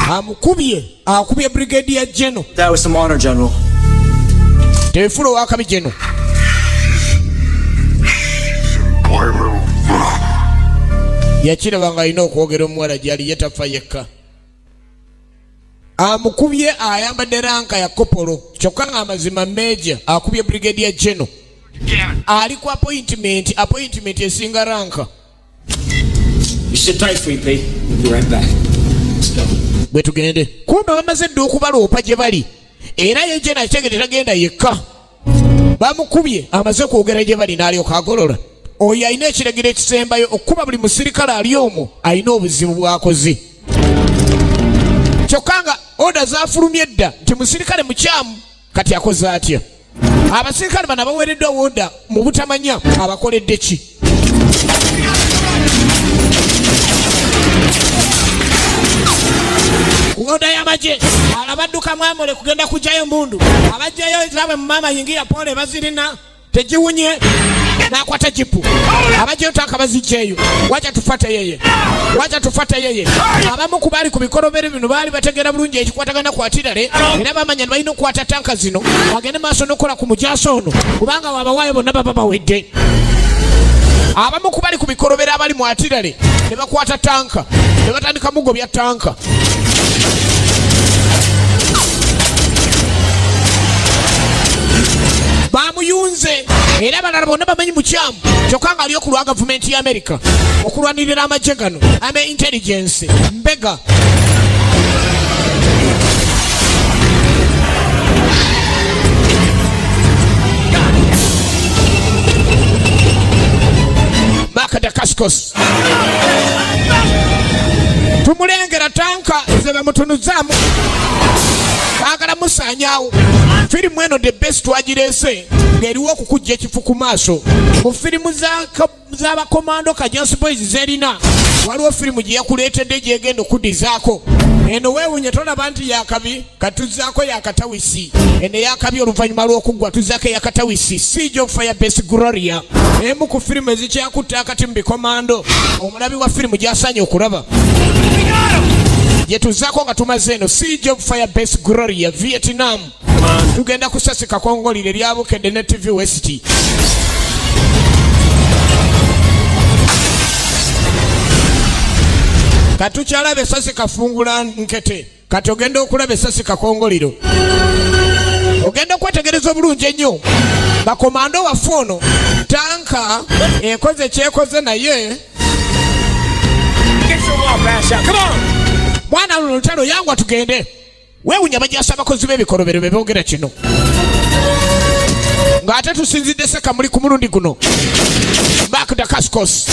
Amukubye, akubye Brigadier General. That was some honor, General. Tefulo wakabi General. Yakiraba nga alina okwogera omuwala gy'ali ye tafa yekka. Amukubye ayambadde ranka ya kopolo kyokka ng'amazima Major akubye Brigadier General. Ali ku appointment, appointment esinga ranka. You sit tight, Sweet Pea. We'll be right back. Let's go. Bwe tugende. Kumbe bamaze dda okubaloopa gye bali. Era ye General akitegedde tagenda yekka. Bamukubye amaze kwogera gye bali n'alyoka agolola. Oyo alina ekiragiro ekisembayo okuba buli musirikale ali omwo alina obuzibu bw'akoze. Kyokka nga oda zaafulumye dda nti musirikale mukyamu, kati akoze atya? Abasirikale bano abaweereddwa oda mu butamanya abakoledde ki? Oda y'amagye alabadduka mwamule kugenda kugyayo mundu, abajjayo zaabwe mu maama yingira pole bazirina tegiwunye n'akwata jipu. Abajjayo tanka bazijjaeyo, wacha tufate yeye, wacha tufate yeye. Abamu ku baali ku bikolobero bino baali bategeera bulungi ekikwatagana ku atirale, era bamanya nti balina okukwata tanka zino bagende maaso n'okukola ku mujaasi ono, kubanga wabawaayo bonna baba bawedde. Abamu ku bali ku bikolobero abali mu atirale ne bakwata tanka ne batandika mugobya tanka. Bamuyunze era abalala bonna bamanyi mukyamu, kyokka nga ali okulwa gavumenti ya Amerika okulwanirira amagye gano ame intelligence mbega. Mark Dacascos tumulengera tanka ze bamutunuzaamu baagala musaanyaawo. Firimu eno the best wagireese ng'eriwo okukujja ekifu ku maaso. Mu firimu z'abakomando Kajansi Boys zerina waliwo firimu gye yakuleetedde gy'egenda okuddizaako. Eno weewuunye tolaba nti yakabi, katuzzaako yakatawisi. Eno eyakabi oluvannyuma lw'okuggwa tuzzaako eyakatawisi, Siege of Firebase Gloria, emu ku firimu ezikyakutta akati mu bikomando omulabi wa firimu gy'asaanye okulaba. Gye tuzzaako nga tumaze eno Siege of Firebase Gloria Vietnam. Tugenda kusasika kongolire lyabukedde ne TV West. Katukyalaba esasi kafungula nkete, kati ogenda okulaba esasi kakongoliro. Ogenda okwetegereza obulungi ennyo bakomando waffe ono tanka ekoze kyekoze naye. Mwana luno lutalo yangwa tugende. Weewunya bajasa abakozi b'ebikolobero be boogera kino ng'ate tusinzidde Ssekamuli ku mulundi guno. Mark Dacascos,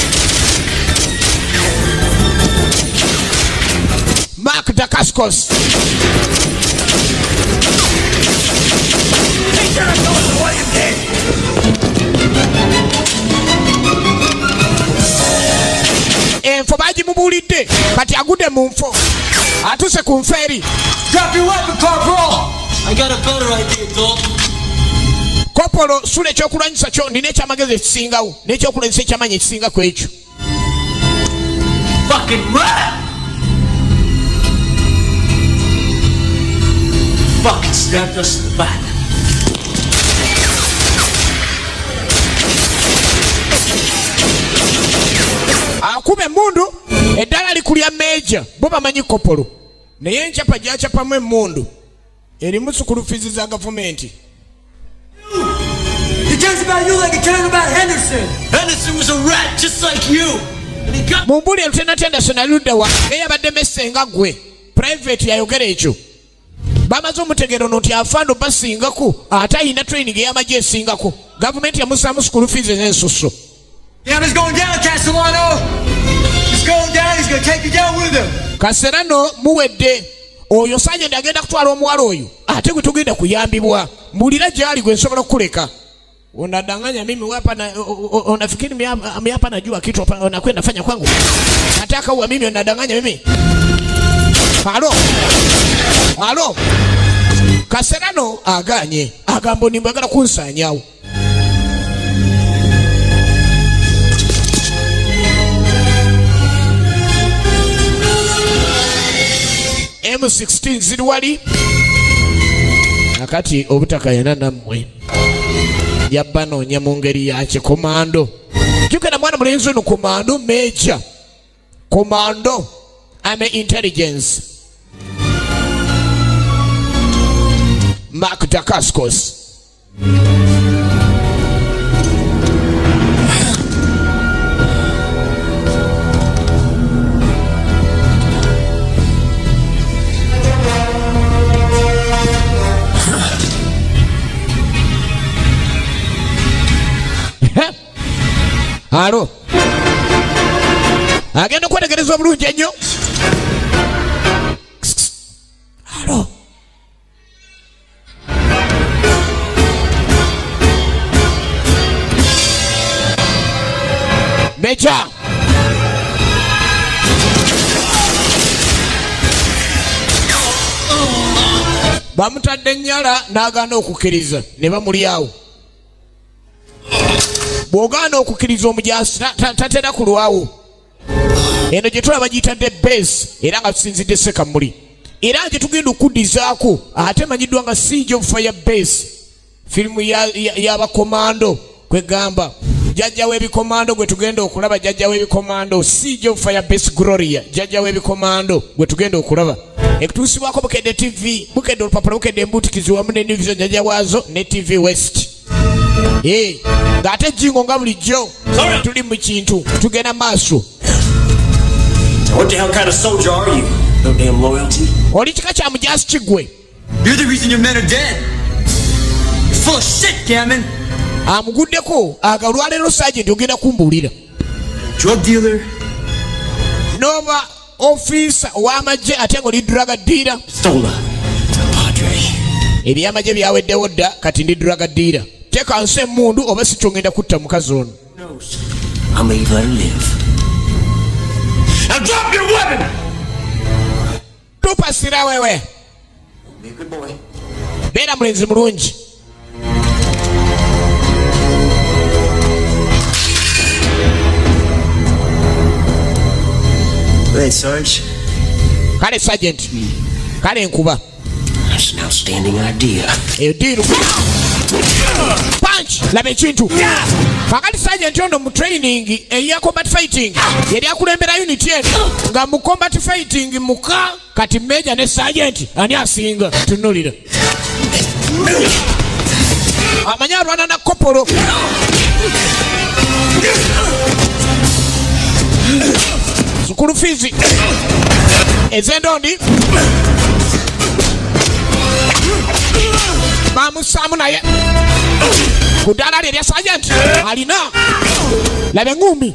Mark Dacascos Enfo bagimubuulidde kati agudde mu nfo, atuse ku nfo eri. Drop your weapon, Corporal! I got a better idea, Dalton. Kopolo sula ekyokulwanyisa kyo, nina ekyamagezi ekisingawo n'ekyokulwanyisa ekyamanyi ekisinga ku ekyo. Fucking rat! Fucking stabbed us in the back. Akuba emmundu eddala likulya meeja, bo bamanyi kopolo naye enkyapa gyakyapamu emmundu erimu sukulufizi za gavumenti. He cares about you like he cares about Henderson. Henderson was a rat just like you. And he got Mumbuli Lieutenant Henderson aludda wa eyabadde messe nga ggwe. Private yayogera ekyo. Bamaze omutegeero ono nti afando basingako ate alina training ey'amagye esingako. Gavumenti yamusaamu school fees ez'ensusso. Damn, he's going down, Castellano. He's going down. He's going to take you down with him. Castellano muwedde. Oyo sergeant agenda kutwala omuwala oyo ate gwe tugenda kuyambibwa. Mbulira gy'ali gwe nsobola okukuleka. Unadanganya mimi hapa na unafikiri mimi hapa najua kitu hapa unakwenda fanya kwangu. Nataka uwe mimi unadanganya mimi. Halo. Halo. Castellano aganye agambo nimbagala kunsanyawo. M16 ziri wali akati obutakayana nammwe yabanoonya mu ngeri ya kikomando. Jjukira mwana mulenzi ono komando major, komando army intelligence Mark Dacascos. Alo agenda okwetegereza obulungi ennyo. Alo Major bamutadde ennyala n'agaana okukkiriza ne bamulyawo. Bw'ogaana okukkiriza omujaasi tatera kulwawo. Eno gye tulaba giyitadde base era nga tusinzidde Ssekamuli, era gye tugenda okuddizaako ate emanyiddwa nga Siege of Fire Base, firimu y'abakomando kwegamba jjajja w'ebikomando gwe tugenda okulaba, jjajja w'ebikomando Siege of Fire Base Gloria, jjajja w'ebikomando gwe tugenda okulaba. Ekutuusibwako Bukedde TV, Bukedde olupapula, Bukedde embuutikizi wamu ne New Vision jjajja waazo ne TV West. Ng'ate ejjingo nga bulijjo tuli mu kintu tugenda maaso. What the hell kind of soldier are you? No damn loyalty. Oli kika kya mujaasi kiggwe. You're the reason your men are dead. You're full of shit, Gammon. Amuguddeko aga olwaleero sergeant ogenda kumbuulira. Drug dealer. N'oba ofiisa ow'amagye ate ng'oli drug dealer. Stola. Padre. Ebyamagye byaweddewo dda kati ndi drug dealer. Teeka nsi emmundu oba si kyongenda kutta mukazi ono. I may let her live. Now drop your weapon! Tupasira wewe. Be a good boy. Beera mulenzi mulungi. Hey, Sarge. Kale Sergeant. Kale nkuba. That's an outstanding idea. Ediru. Punch! Laba ekintu. Kakati Sergeant ono mu training eya combat fighting yali akulembera unit eno nga mu combat fighting muka kati Major ne Sergeant ani asinga tunulira. Amanya alwana na kopolo. Sukulu fizi ezendondi bamusaamu naye ku ddaala lye erya Sergeant alina laba engumbi.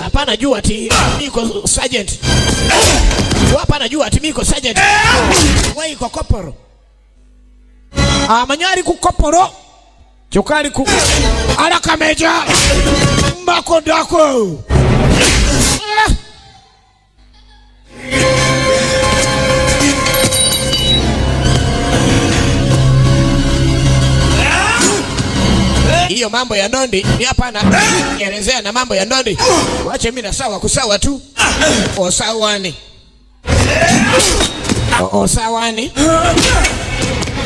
Hapana jua ati niko Sergeant. Hapana jua ati niko Sergeant. Wewe iko koporo. Amanya ali ku koporo. Kyokka ali ku alaka Major. Makodako. Hiyo mambo ya ndondi ni hapana elezea na mambo ya ndondi. Wache mimi na sawa kusawa tu. Osawani. Osawani.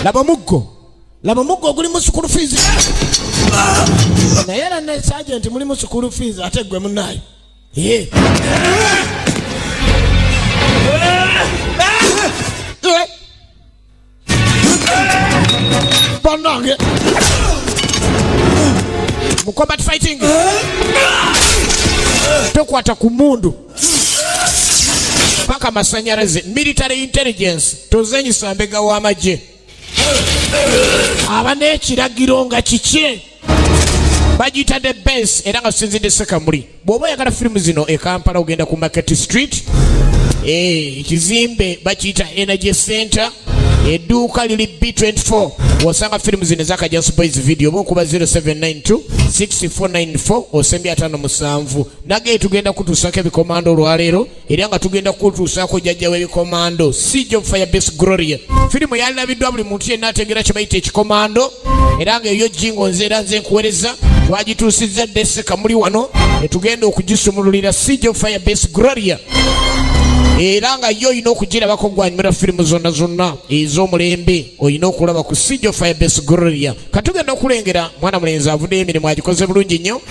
Laba muggo. Laba muggo guli mu school fees. Naye era ne sergeant muli mu school fees ate gwe munnaye. Ye. Bannange. Mu combat fighting tokwata ku mundu paka masanyalaze. Military intelligence tozenyisa mbega w'amagye aba n'ekiragiro nga kikye bagiyita The Base era nga tusinzidde Ssekamuli. Bw'oba oyagala firimu zino e Kampala ogenda ku Market Street, ekizimbe bakiyita Energy Center, edduuka liri B24. Wosanga firimu zino eza Kajansi Boys video oba okuba 0792 6494 osembya 57. Nage tugenda kutuusaako ebikomando olwaleero era nga tugenda kutuusaako jjajja w'ebikomando Siege of Fire Base Gloria. Firimu yalabiddwa buli muntu yenna ategeera kye bayita ekikomando era nga eyo jingo nze era nze nkuweereza twagituusizza dda Ssekamuli wano ne tugenda okugisumululira Siege of Fire Base Gloria. Era nga yo olina okugirabako gwanyumira firimu zonna zonna ez'omulembe olina okulaba ku Siege of Fire Base Gloria. Katugenda okulengera mwana mulenzi avuddeyo emirimu agikoze bulungi nnyo.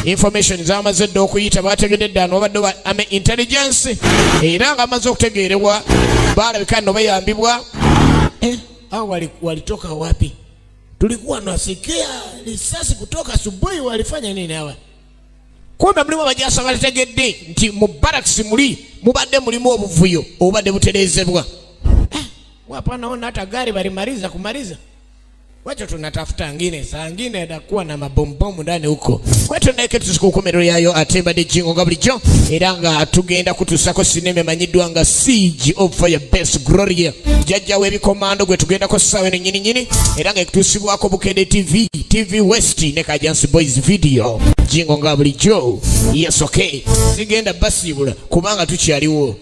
Information zamaze dda okuyita bategedde dda nobadde wa Army Intelligence era nga amaze okutegeerebwa balabika nno bayambibwa. Hao walitoka wapi? Tulikuwa nasikia risasi kutoka asubuhi, walifanya nini hawa? Kumbe mulimu abajasa balitegedde nti mu barracks muli mubadde mulimu obuvuyo obubadde butereezebwa. Hapa naona hata gari walimaliza kumaliza. Wacha tunatafuta ngine, saa ngine atakuwa na mabombomu ndani huko. Kwetu naye tusiku yayo atemba de jingo nga bulijjo era nga tugenda kutusako sinema emanyiddwa nga Siege of Fire Best Gloria. Jjajja w'ebikomando gwe tugendako ssaawa eno nnyini nnyini era nga ekutuusibwako Bukedde TV, TV West ne Kajansi Boys Video. Jingo nga bulijjo. Yes, okay. Sigenda basiibula kubanga tukyaliwo.